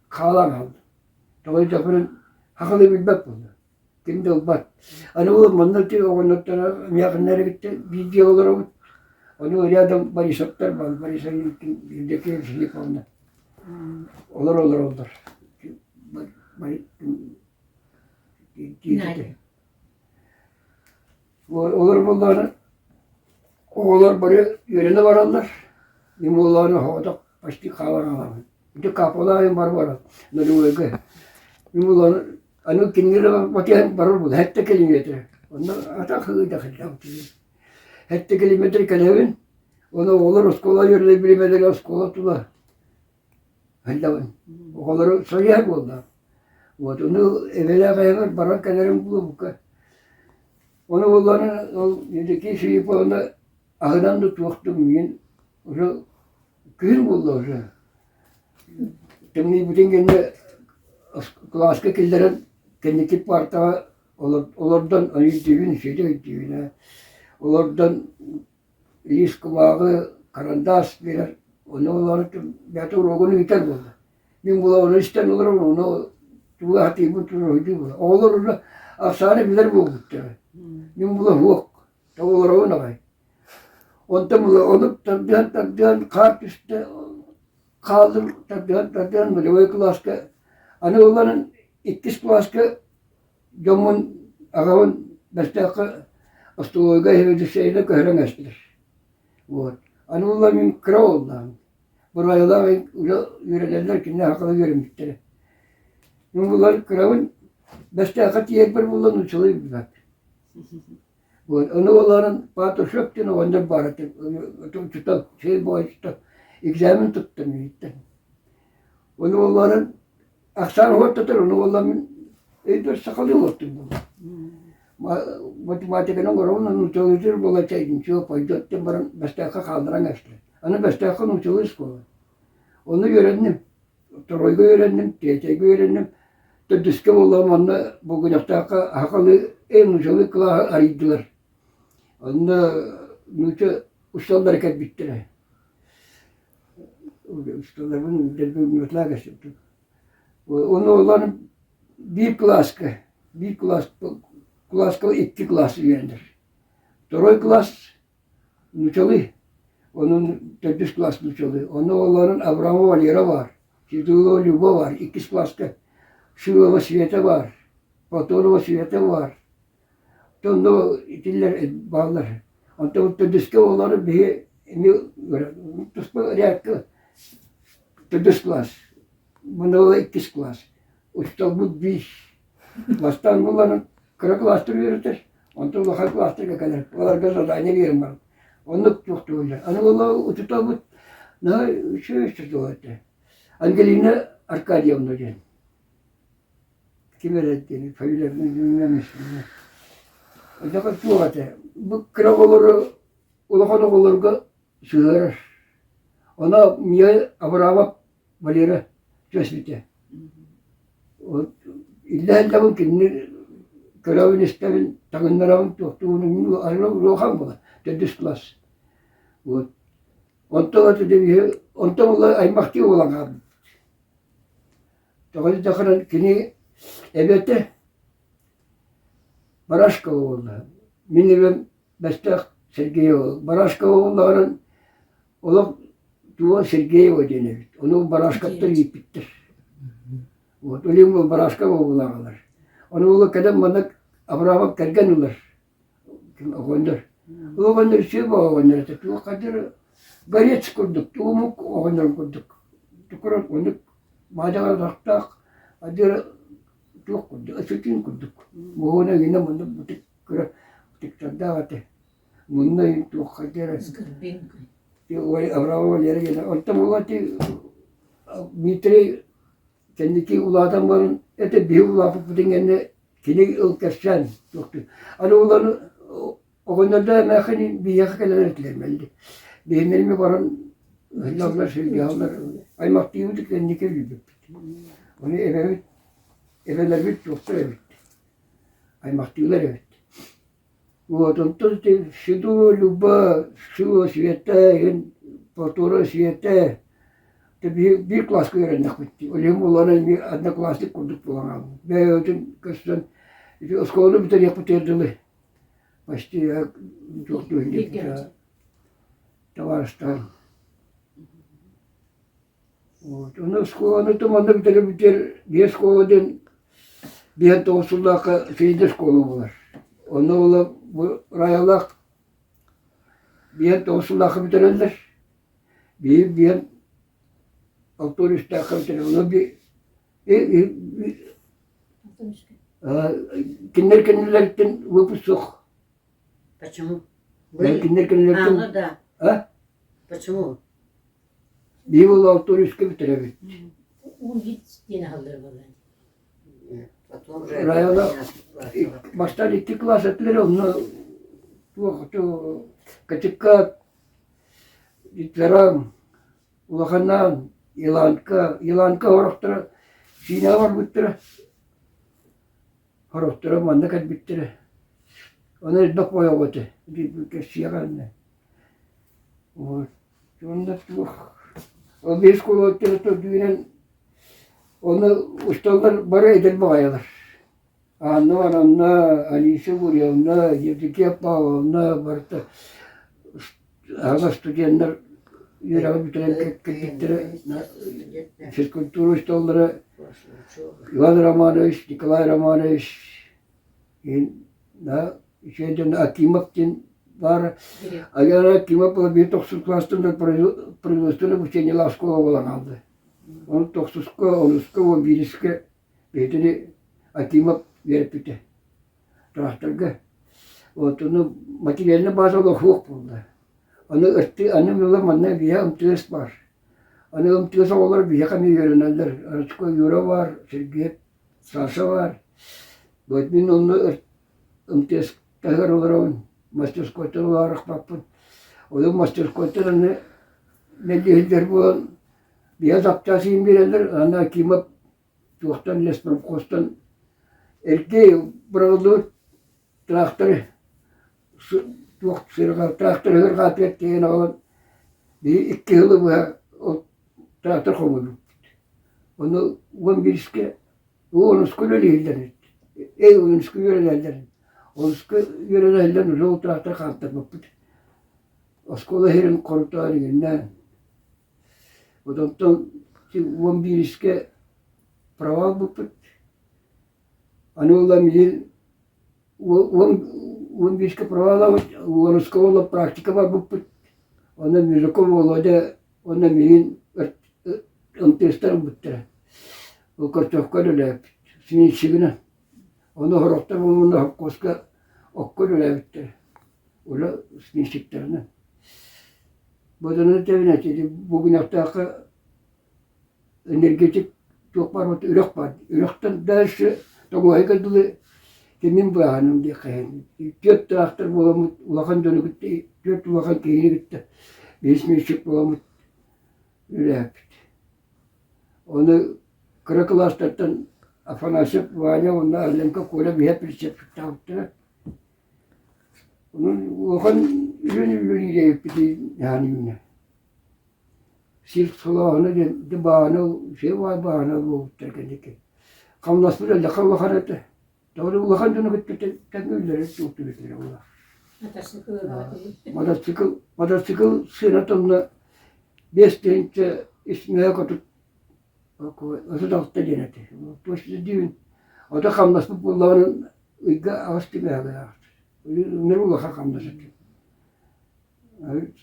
хаалан хаалдым. Тоҕо диэтэхпинэ сахалыы билбэт буолла. Ким да ылбат. Аны ол манна оҕонньотторо эмээхиннэри кытта бииргэ олоробут. Ону рядом Борисовтар баар, Борисов Евдокия Филипповна. Олор олороллор. Олор буоллаҕына оҕолор бары үөрэнэ бараллар. Мин буоллаҕына соҕотох почти хаалан хаалабын. Ити капалаайым бар барар нулевойга. Мин буоллаҕына Аны кинилэр батыһан барар буолла, сэттэ километр. Онно атах ыыта сылдьабыт. Сэттэ километр кэлэбин, уонна оҕолор оскуола үөрэнэр бириэмэлэрэ оскуола тула сылдьабын. Оҕолору соруйар буолла. Вот ону эбэлээх эһэбэр баран кэлэрим кулуупка. Ону буоллаҕына ол Евдокия Филипповна аһынан да туох да миигин уже күһүн буолла уже. Тымныйбытын кэннэ кылааска киллэрэн кэнники паартаҕа олордон өйдүүбүн, үчүгэй өйдүүбүн ээ. Олордон лиис кумааҕы, карандаас биэрэр, ону олорон бэйэтэ уруогун ыытар буолла. Мин була ону истэн олоробун, ону тугу сатыырбын туруордуу буола. Оҕолор уже ахсааны билэр буолбуттара. Мин була суох, олоробун аҕай. Онтон була ону тардыһан тардыһан хаар түстэ, хааллым тардыһан тардыһан нулевой кылааска аны ылларан иккис кылааска дьоммун аҕабын Бэстээххэ остолобуойга сэбиэдиссэйинэн көһөрөн кээстилэр. Вот. Аны ылла мин кыра уоллаахпын. Бырайылаах үөрэнэллэр кинилэр сахалыы үөрэммиттэрэ. Мин булар кырабын Бэстээххэ тиийэрбэр булла нууччалыы билбэппин. Вот, ону олорон Патрушев диэн оҕонньор баар этэ, учуутал, сир бөҕө учуутал, экзамен туттан миигиттэн. Ону буоллаҕына ахсаан уһуоттатар, ону буолла мин өйбөр сахалыы уһуоттум буолла. Математиканы оҥоробун, нууччалыытыр буола ничего пойдет диэн баран Бэстээххэ хаалларан кэбистилэр. Аны Бэстээххэ нууччалыы школа. Онно үөрэнним. Второйга үөрэнним, третьейгэ үөрэнним. Төрдүскэ буоллаҕым онно Булгунньахтаахха сахалыы, нууччалыы кылааһы арыйдылар. Онно нуучча учууталлара кэлбиттэрэ. Учууталларбын дэлби мүөтлээх кэпсэппитим. Ону олорон биир кылааска, биир кылаас кылааска икки кылаас үөрэнэр. Второй класс нууччалыы, онон төрдүс класс нууччалыы. Онно олорон Абрамова Валера баар, Сидулова Люба баар, иккис класска Шилова Света баар, Платонова Света баар. Онно итиллэр бааллар. Онтон төрдүскэ олорон биһи эмиэ туспа рядка төрдүс класс, мунула иккис класс. Учууталбыт биир. Бастаан булларан кыра класстар үөрэтэр, онтон улахан класстарга кэлэр. Олорго задание биэрэн баран. Оннук туохтууллар. Аны ол учууталбыт наһаа үчүгэй учуутал этэ. Ангелина Аркадьевна диэн. Ким эрэ диэн фамилиятын Онтон туох этэ, бу кыра оҕолору улахан оҕолорго сыһыарар. Ону миэхэ Абрамов Валера түбэспитэ. Иллэһэллэбин кинини көрөбүн, истэбин, таҥыннарабын, туохтуубун улахан буолар, төрдүс класс. Вот. Онтон онтон ыла аймахтыы буолан хаалбыт. Тоҕо диэтэххинэ кини эбэтэ Барашкова буолла. Мин эбэм Бэстээх Сергеева. Барашкова буоллаҕынан олох туга Сергеева диэн эбит. Ону Барашкаттан ииппиттэр. Вот Улим Барашкова буоллаҕалар. Ону уола кэлэн маннык Абрамов кэргэн ылар. Оҕонньор. Оҕонньор үчүгэй оҕонньор этэ. Туох хадыр горец курдук, туумук оҕонньор курдук. Тукуран оннук маадьаҕар атахтаах адыр туох курдук, осетин курдук. Муһуна гинэ муннук бутик кыра бутиктардаах этэ. Мунна туох хадыр Авраам Валерий гинэ. Онтон була ти Дмитрий кэнники улаатан баран это биһи улааппыппытын кэннэ Кини ыл кэпсээн туохтуур. Аны улары оҕонньордоо эмээххин биһиэхэ кэлэр этилэр мэлдьи. Биһиннэрими баран ыһыллаллар, сиргэһэллэр. Аймахтыыбыт кэнники билбиппит. Ону эбэбит, эбэлэрбит туохтар эбит. Аймахтыылар эбит. Вот, онтон ити Седова Люба, Шила Света, иһин Платонова Света, биир класска үөрэннэхпит дии. Ол иһин буоллаҕына эмиэ одноклассник курдук буолан хаалбыт. Бэйэбитин көрсөн ити оскуоланы бүтэриэхпитигэр дылы почти туох диэбит табаарыстаан. Вот. Ону оскуоланы манна бүтэрбитигэр биэс школа диэн биэс тоҕус сыллаахха средняя школа буолар. Онно буола бу Раялаах биэс тоҕус сыллаахха бүтэрэллэр. Биир диэн алтуон үстээххэ бүтэрэр. Ону кинилэр кэннилэриттэн выпуск суох. Почему? Кинилэр кэннилэриттэн А, ну да. А? Почему? Биир уол алтуон үскэ бүтэрэбит. Уун диэн аһыллар буолла. Потом уже Района бастаан икки класс этилэр, онно туох Качыкка Дьараҥ, Улаханаан, Еланка, Еланка сорохторо Сиинэҕэ барбыттара, сорохторо манна кэлбиттэрэ. Ону элбэх бойоҕо этэ, кэпсиэҕэ иннэ. Вот. Уонна туох ол биир школаттан төрдүгүнэн ону усталлар бары эдэр баҕайылар. Анна Ивановна, Алиса Гурьевна, Евдокия Павловна барыта аҕа студеннар үөрэҕи бүтэрэн кэлбиттэрэ физкультура учууталлара Иван Романович, Николай Романович үчүгэй дьон Акимов диэн баара. Агара Акимов биир тохсус класстан производственное обучениелаах школа буолан хаалла. Ону тохсуска, онуска, уон биирискэ Бэйэтини Акимов үөрэппитэ тыраахтарга. Вот ону материальнай база олох суох буолла. Аны ырты аны ыла манна биһиэхэ МТС баар. Аны МТС оҕолоро биһиэхэ эмиэ үөрэнэллэр. Арачка Юра баар, Сергей, Саша баар. Вот мин онно МТС таһыгар олоробун, мастерскойтан улаарыхпаппын. Ол мастерскойтан аны мэлдьи буолан биһиэхэ запчаас иһин биэрэллэр, аны Акимов туохтан леспромхозтан эргэ быраҕыллыбыт тракторы туох трактор ыһырҕаатыгар тиэйэн аҕалан биһи икки сылы быһа ол трактор хомуйбуппут. Ону уон биирискэ уонуска үлэлииллэр эбит. Эй уонуска үөрэнэллэр. Онуска үөрэнэллэр уже ол трактор хаамтарбаппыт. Оскуола иһирин хорутаан иҥиннээн. Вот онтон уон биирискэ права ылбыппыт. Аны ула миин уон биирискэ провалабыт, уонуска уола практика барбыппыт. Онно Мюзаков Володя уонна миин МТС-тар ылбыттара. Ол картошка үлэлээбиппит. Сменщигинэн. Ону сорохтор уонна холкуоска окко үлэлээбиттэрэ. Уже сменщиктэринэн. Бодону тэбинэ Бугунахтаахха энергетик туох баар вот үрэх баар. Үрэхтэн дальше тоҥуоһайга дылы кимин быаһаным диэххэ түөрт тыраахтар буоламмыт улахан дьону кытта түөрт улахан киһини кытта биэс сменщик буоламмыт үлэлээппит. Ону кыра кылаастартан Афанасьев Ваня уонна Орленко Коля биһэ прицепчиктаабыттара. Онон улахан үлэни үлэлиир эбиппит үүнэ. Сир солооһуна диэн ити баҕана сир баҕана буолбуттар кэнники. Хамнаспыт элбэххэ улахан этэ. Тоҕо улахан дьону кытта тэҥҥэ үллэрэр туохтубут буолар. Мотоцикл мотоцикл сыаната онно 5 тыһыынча үс мөһө көтүт 36 диэн этэ. Туос диибин. Ото хамнаспыт буоллаҕына ыйга аҕыс түмэһэ Үнэр улахан хамнас этэ.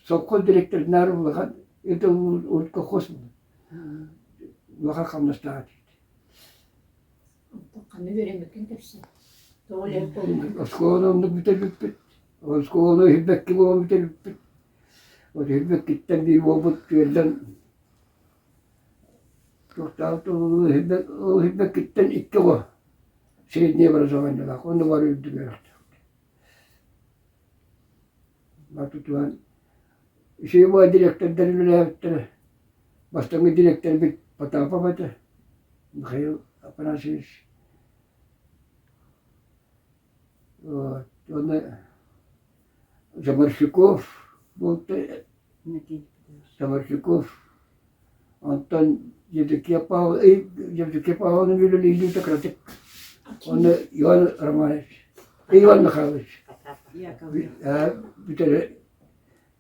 Совхоз директорынаар улахан это колхоз улахан хамнастаах этибит. Ханна үөрэммиккин кэпсээ. Тоҕо үлэһит буолбуккун? Оскуоланы оннук бүтэрбиппит. Оскуоланы иһирбэкки буолан бүтэрбиппит. Вот иһирбэккиттэн биир уолбут түөллэн туохтаах ол иһирбэккиттэн икки оҕо среднее образованиелаах онно бары үрдүк үөрэхтээх. Тутуһан үчүгэй дириэктэрдэр үлэлээбиттэрэ. Бастакы дириэктэрбит Потапов этэ, Михаил Афанасьевич. Вот. Уонна Заморщиков буолта Заморщиков. Онтон Евдокия Павловна, Евдокия Павловна үлэлииллиитэ кыратык. Уонна Иван Романович, Иван Михайлович. Бүтэрэ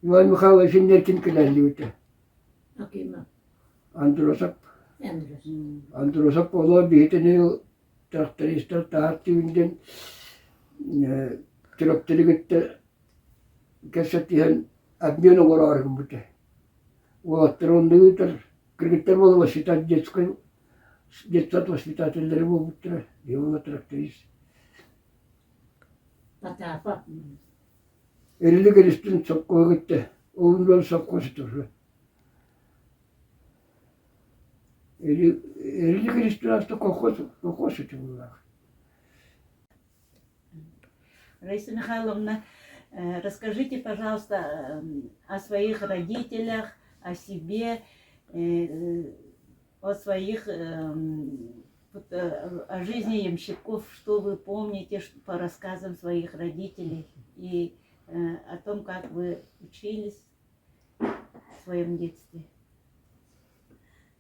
Иван Михайлович иннэркин кэлэллибитэ. Андросов. Андросов олоо биһитини трактористар таһар түүнден тракторы кытта кэпсэтиһэн обмен оҥороору гыммыта. Уолаттар онно ыытар, кыргыттар буола воспитатель детской детсад воспитателлэрэ буолбуттара. Иван тракторист. Потапов. Эрилик Эристин сопхуоһу кытта уһуннуон сопхуос этэ Эрилик Эристин аста колхоз колхоз этэ буоллаах. Раиса Михайловна, расскажите, пожалуйста, о своих родителях, о себе, о своих о жизни ямщиков, что вы помните по рассказам своих родителей и о том, как вы учились в своем детстве.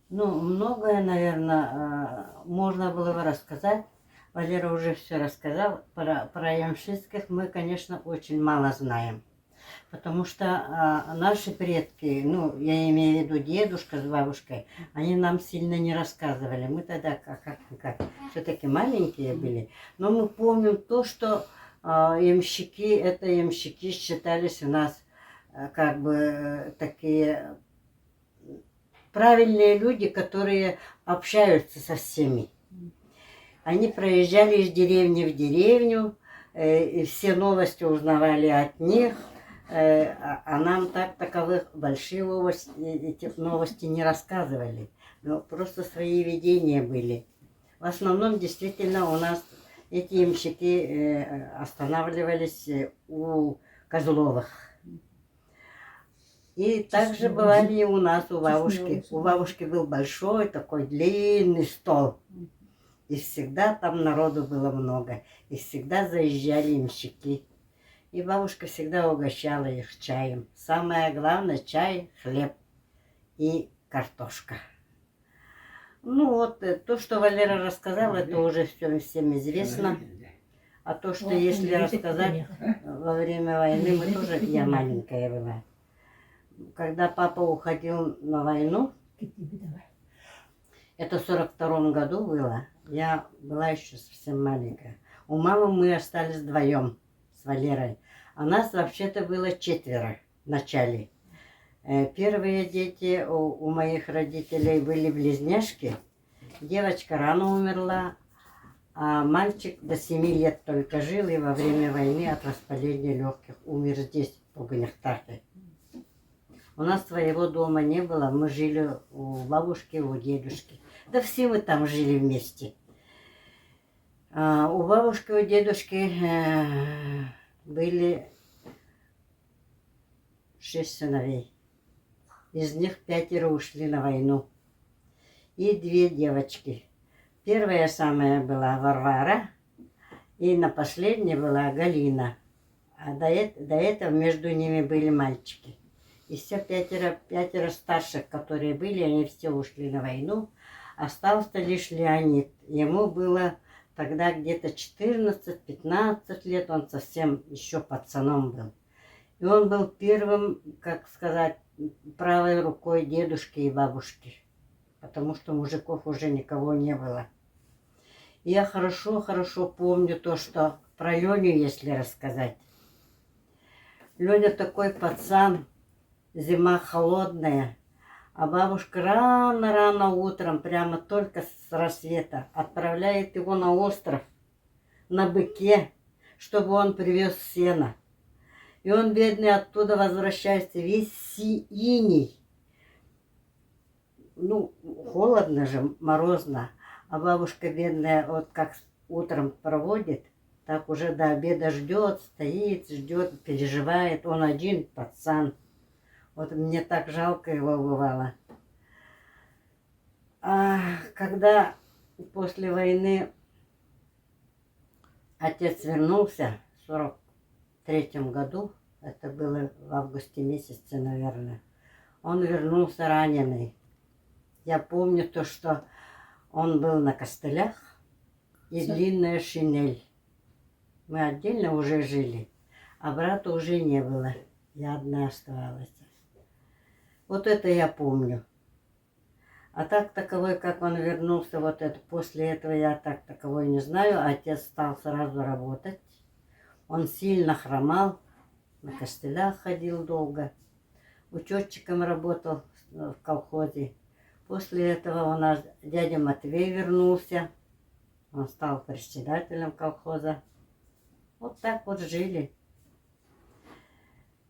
Ну, многое, наверное, можно было бы рассказать. Валера уже все рассказал. Про ямщицких мы, конечно, очень мало знаем. Потому что наши предки, ну, я имею в виду дедушка с бабушкой, они нам сильно не рассказывали. Мы тогда как, как, все-таки маленькие были. Но мы помним то, что ямщики, это ямщики считались у нас как бы такие правильные люди, которые общаются со всеми. Они проезжали из деревни в деревню, и все новости узнавали от них. А нам так таковых большие новости, этих новости не рассказывали. Но просто свои видения были. В основном, действительно, у нас эти ямщики останавливались у Козловых. И также бывали и у нас, у бабушки. У бабушки был большой такой длинный стол. И всегда там народу было много. И всегда заезжали ямщики. И бабушка всегда угощала их чаем. Самое главное чай, хлеб и картошка. Ну вот, то, что Валера рассказал, это уже все всем известно. А то, что если рассказать, во время войны мы тоже, я маленькая была. Когда папа уходил на войну, это в 42 году было, я была еще совсем маленькая. У мамы мы остались вдвоем с Валерой. А нас вообще-то было четверо в начале. Первые дети у моих родителей были близняшки. Девочка рано умерла, а мальчик до 7 лет только жил и во время войны от воспаления легких умер здесь, в Угнехтахе. У нас своего дома не было, мы жили у бабушки, у дедушки. Да все мы там жили вместе. А у бабушки, у дедушки были шесть сыновей. Из них пятеро ушли на войну. И две девочки. Первая самая была Варвара, и на последней была Галина. А до этого между ними были мальчики. И все пятеро старших, которые были, они все ушли на войну. Остался лишь Леонид. Ему было тогда где-то 14-15 лет, он совсем еще пацаном был. И он был первым, как сказать, правой рукой дедушки и бабушки, потому что мужиков уже никого не было. И я хорошо-хорошо помню то, что про Леню, если рассказать. Леня такой пацан, зима холодная, а бабушка рано-рано утром, прямо только с рассвета, отправляет его на остров, на быке, чтобы он привез сено. И он, бедный, оттуда возвращается весь синий. Ну, холодно же, морозно. А бабушка бедная, вот как утром проводит, так уже до обеда ждет, стоит, ждет, переживает. Он один пацан. Вот мне так жалко его бывало. А когда после войны отец вернулся в 43 году, это было в августе месяце, наверное, он вернулся раненый. Я помню то, что он был на костылях и длинная шинель. Мы отдельно уже жили, а брата уже не было. Я одна оставалась. Вот это я помню. А так таковой, как он вернулся, вот это после этого я так таковой не знаю. Отец стал сразу работать. Он сильно хромал, на костылях ходил долго. Учетчиком работал в колхозе. После этого у нас дядя Матвей вернулся. Он стал председателем колхоза. Вот так вот жили.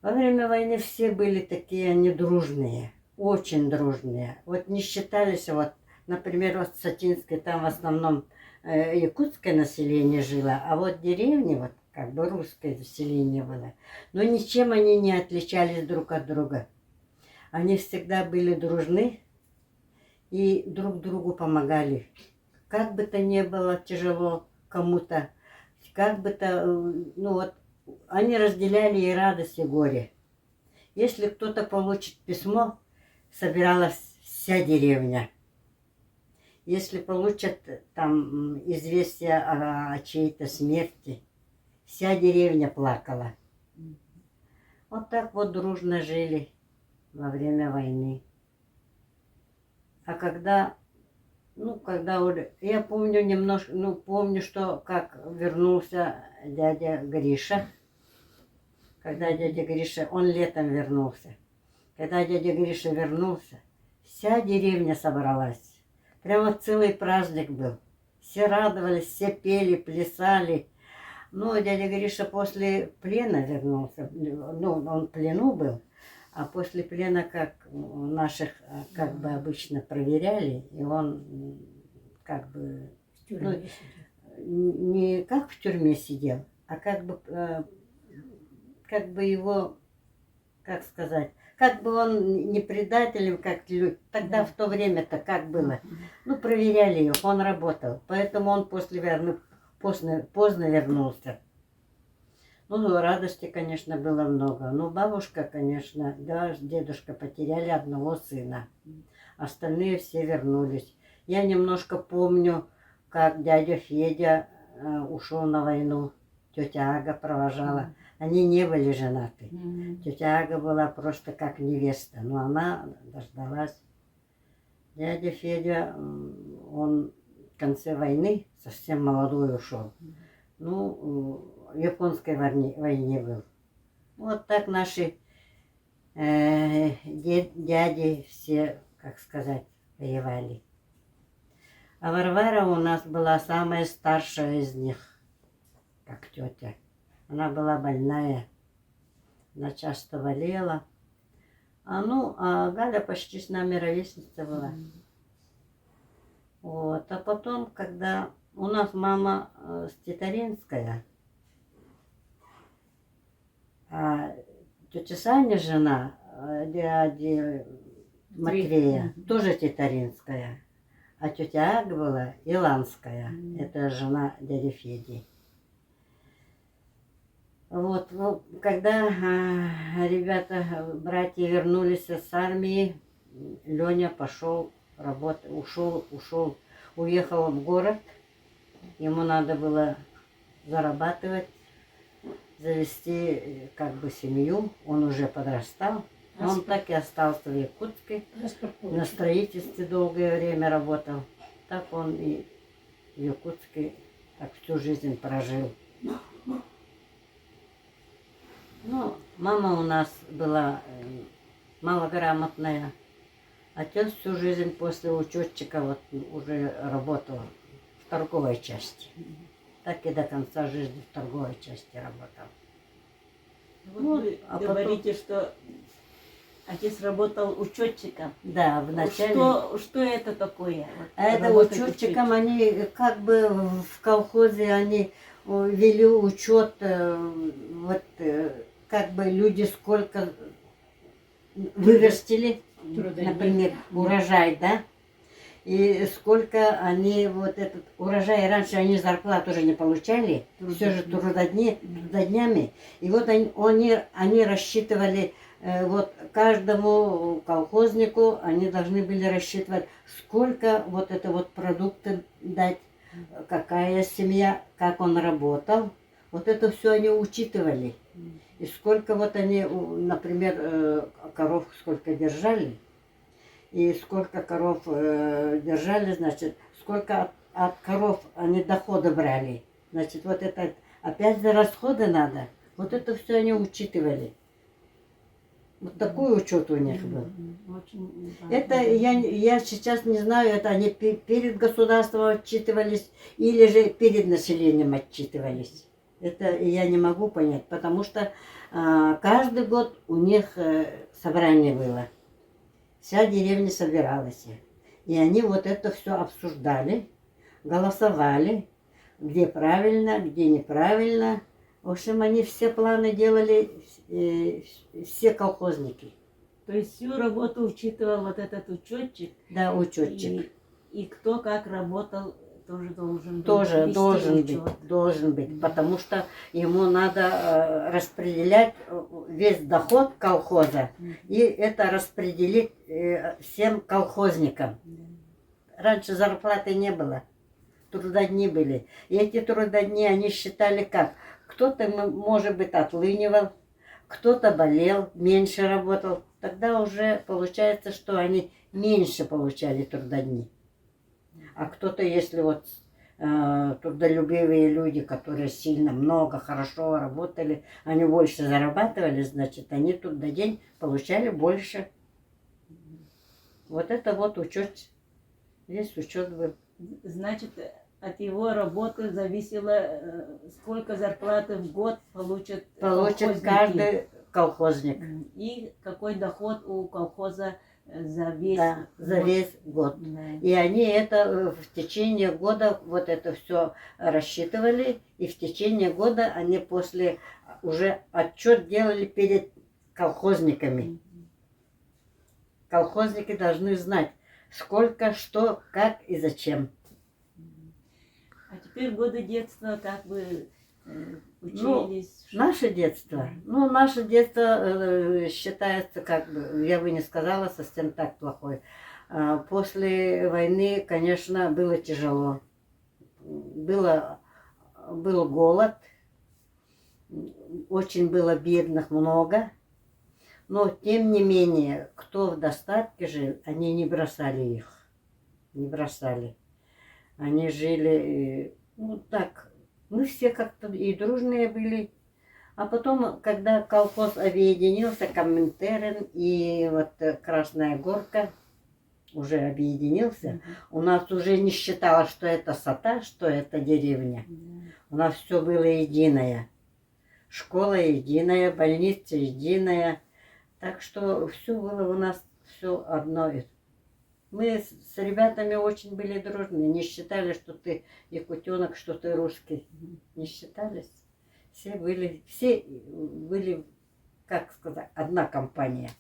Во время войны все были такие недружные, очень дружные. Вот не считались, вот, например, вот в Сатинской там в основном якутское население жило, а вот деревни, вот как бы русское население было. Но ничем они не отличались друг от друга. Они всегда были дружны и друг другу помогали. Как бы то ни было тяжело кому-то, как бы то, ну вот, они разделяли и радость, и горе. Если кто-то получит письмо, собиралась вся деревня. Если получат там известие о чьей-то смерти, вся деревня плакала. Вот так вот дружно жили во время войны. А когда, ну, когда уже, я помню немножко, ну, помню, что как вернулся дядя Гриша, когда дядя Гриша, он летом вернулся. Когда дядя Гриша вернулся, вся деревня собралась. Прямо целый праздник был. Все радовались, все пели, плясали. Ну, дядя Гриша после плена вернулся, ну, он в плену был, а после плена, как наших, как бы обычно проверяли, и он как бы В тюрьме ну, сидел. не как в тюрьме сидел, а как бы его, как сказать, как бы он не предателем, как люди. Тогда Да. в то время-то как было? Ну, проверяли их, он работал. Поэтому он после войны поздно, поздно вернулся. Ну, радости, конечно, было много. Ну, бабушка, конечно, да, дедушка потеряли одного сына. Остальные все вернулись. Я немножко помню, как дядя Федя ушел на войну. Тетя Ага провожала. Они не были женаты. Тетя Ага была просто как невеста, но она дождалась. Дядя Федя, он в конце войны совсем молодой ушел. Ну, в японской войне, войне был. Вот так наши дяди все, как сказать, воевали. А Варвара у нас была самая старшая из них, как тетя. Она была больная, она часто болела. А ну, а Галя почти с нами ровесница была. Вот. А потом, когда у нас мама Титаринская, а тетя Саня жена дяди Матвея, тоже Титаринская. А тетя Ага была Иланская, это жена дяди Феди. Вот, ну, когда ребята, братья вернулись с армии, Леня пошел работать, ушел, ушел, уехал в город. Ему надо было зарабатывать, завести как бы семью. Он уже подрастал. Он Паспорт. так и остался в Якутске. Паспорт На получил. строительстве долгое время работал. Так он и в Якутске так всю жизнь прожил. Ну, мама у нас была малограмотная. Отец всю жизнь после учетчика вот уже работал в торговой части. Так и до конца жизни в торговой части работал. Вот Ну, вы а потом- говорите, что отец работал учетчиком. Да, в начале... Что это такое? Вот А это работать учетчиком они как бы в колхозе они вели учет, вот как бы люди сколько вырастили, Трудодни. например, урожай, да? И сколько они вот этот урожай, раньше они зарплату уже не получали, все же трудодни, трудоднями. И вот они рассчитывали, вот каждому колхознику они должны были рассчитывать, сколько вот это вот продукты дать, какая семья, как он работал. Вот это все они учитывали. И сколько вот они, например, коров сколько держали, и сколько коров держали, значит, сколько от коров они дохода брали. Значит, вот это опять за расходы надо. Вот это все они учитывали. Вот такой учет у них был. Очень важно. Это я сейчас не знаю, это они перед государством отчитывались или же перед населением отчитывались. Это я не могу понять, потому что каждый год у них собрание было. Вся деревня собиралась. И они вот это все обсуждали, голосовали, где правильно, где неправильно. В общем, они все планы делали, все колхозники. То есть всю работу учитывал вот этот учетчик? Да, учетчик. И кто как работал, тоже должен был Тоже вести должен учет. быть, должен быть, потому что ему надо распределять весь доход колхоза и это распределить всем колхозникам. Раньше зарплаты не было, трудодни были. И эти трудодни они считали как? Кто-то, может быть, отлынивал, кто-то болел, меньше работал. Тогда уже получается, что они меньше получали трудодни. А кто-то, если вот трудолюбивые люди, которые сильно, много, хорошо работали, они больше зарабатывали, значит, они трудодень получали больше. Вот это вот учет, весь учет был. Значит, От его работы зависело, сколько зарплаты в год получат Получит колхозники. каждый колхозник. И какой доход у колхоза за весь Да, за год. весь год. Да. И они это в течение года вот это все рассчитывали, и в течение года они после уже отчет делали перед колхозниками. Колхозники должны знать, сколько, что, как и зачем. А теперь годы детства, как вы Ну, учились? наше детство. Ну, наше детство считается, как бы, я бы не сказала, совсем так плохое. После войны, конечно, было тяжело. Было, был голод, очень было бедных много. Но, тем не менее, кто в достатке жил, они не бросали их. Не бросали. Они жили, ну, так, мы все как-то и дружные были. А потом, когда колхоз объединился, Коминтерн и вот Красная Горка уже объединился, у нас уже не считалось, что это Сата, что это деревня. У нас все было единое. Школа единая, больница единая. Так что все было у нас все одно. Мы с ребятами очень были дружны. Не считали, что ты якутенок, что ты русский. Не считались. Все были, как сказать, одна компания.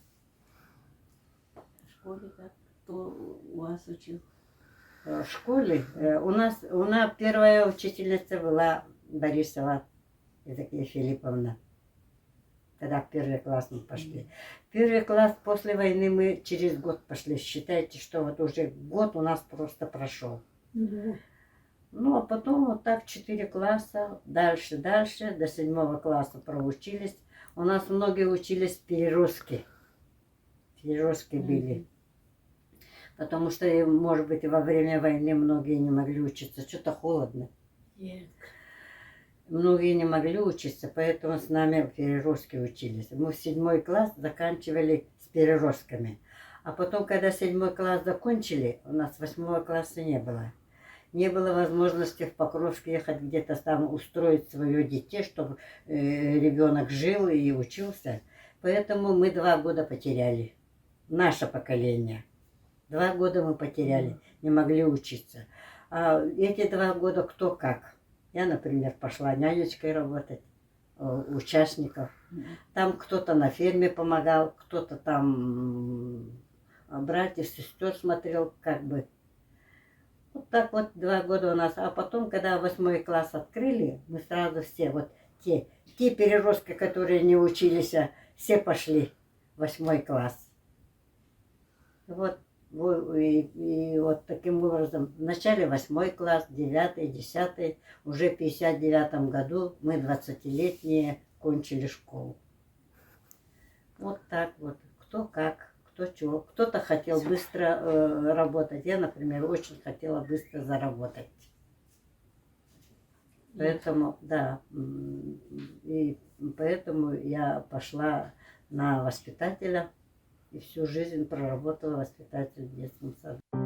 В школе как? Кто у вас учил? В школе у нас первая учительница была Борисова Евдокия Филипповна. Когда в первый класс мы пошли. Первый класс после войны мы через год пошли. Считайте, что вот уже год у нас просто прошел. Ну, а потом вот так четыре класса, дальше, дальше, до седьмого класса проучились. У нас многие учились переростки. Переростки были. Потому что, может быть, во время войны многие не могли учиться. Что-то холодно. Многие не могли учиться, поэтому с нами переростки учились. Мы в седьмой класс заканчивали с переростками. А потом, когда седьмой класс закончили, у нас восьмого класса не было. Не было возможности в Покровск ехать где-то там устроить свое дитя, чтобы ребенок жил и учился. Поэтому мы 2 года потеряли. Наше поколение. 2 года мы потеряли, не могли учиться. А эти 2 года кто как. Я, например, пошла нянечкой работать, участников. Там кто-то на ферме помогал, кто-то там братьев, сестер смотрел, как бы. Вот так вот 2 года у нас. А потом, когда восьмой класс открыли, мы сразу все, вот те переростки, которые не учились, а все пошли в восьмой класс. Вот, и вот таким образом, вначале восьмой класс, девятый, 10-й, уже в 59 году мы, 20-летние, кончили школу. Вот так вот, кто как, кто чего. Кто-то хотел быстро работать. Я, например, очень хотела быстро заработать. Поэтому, да, и поэтому я пошла на воспитателя и всю жизнь проработала воспитателем в детском саду.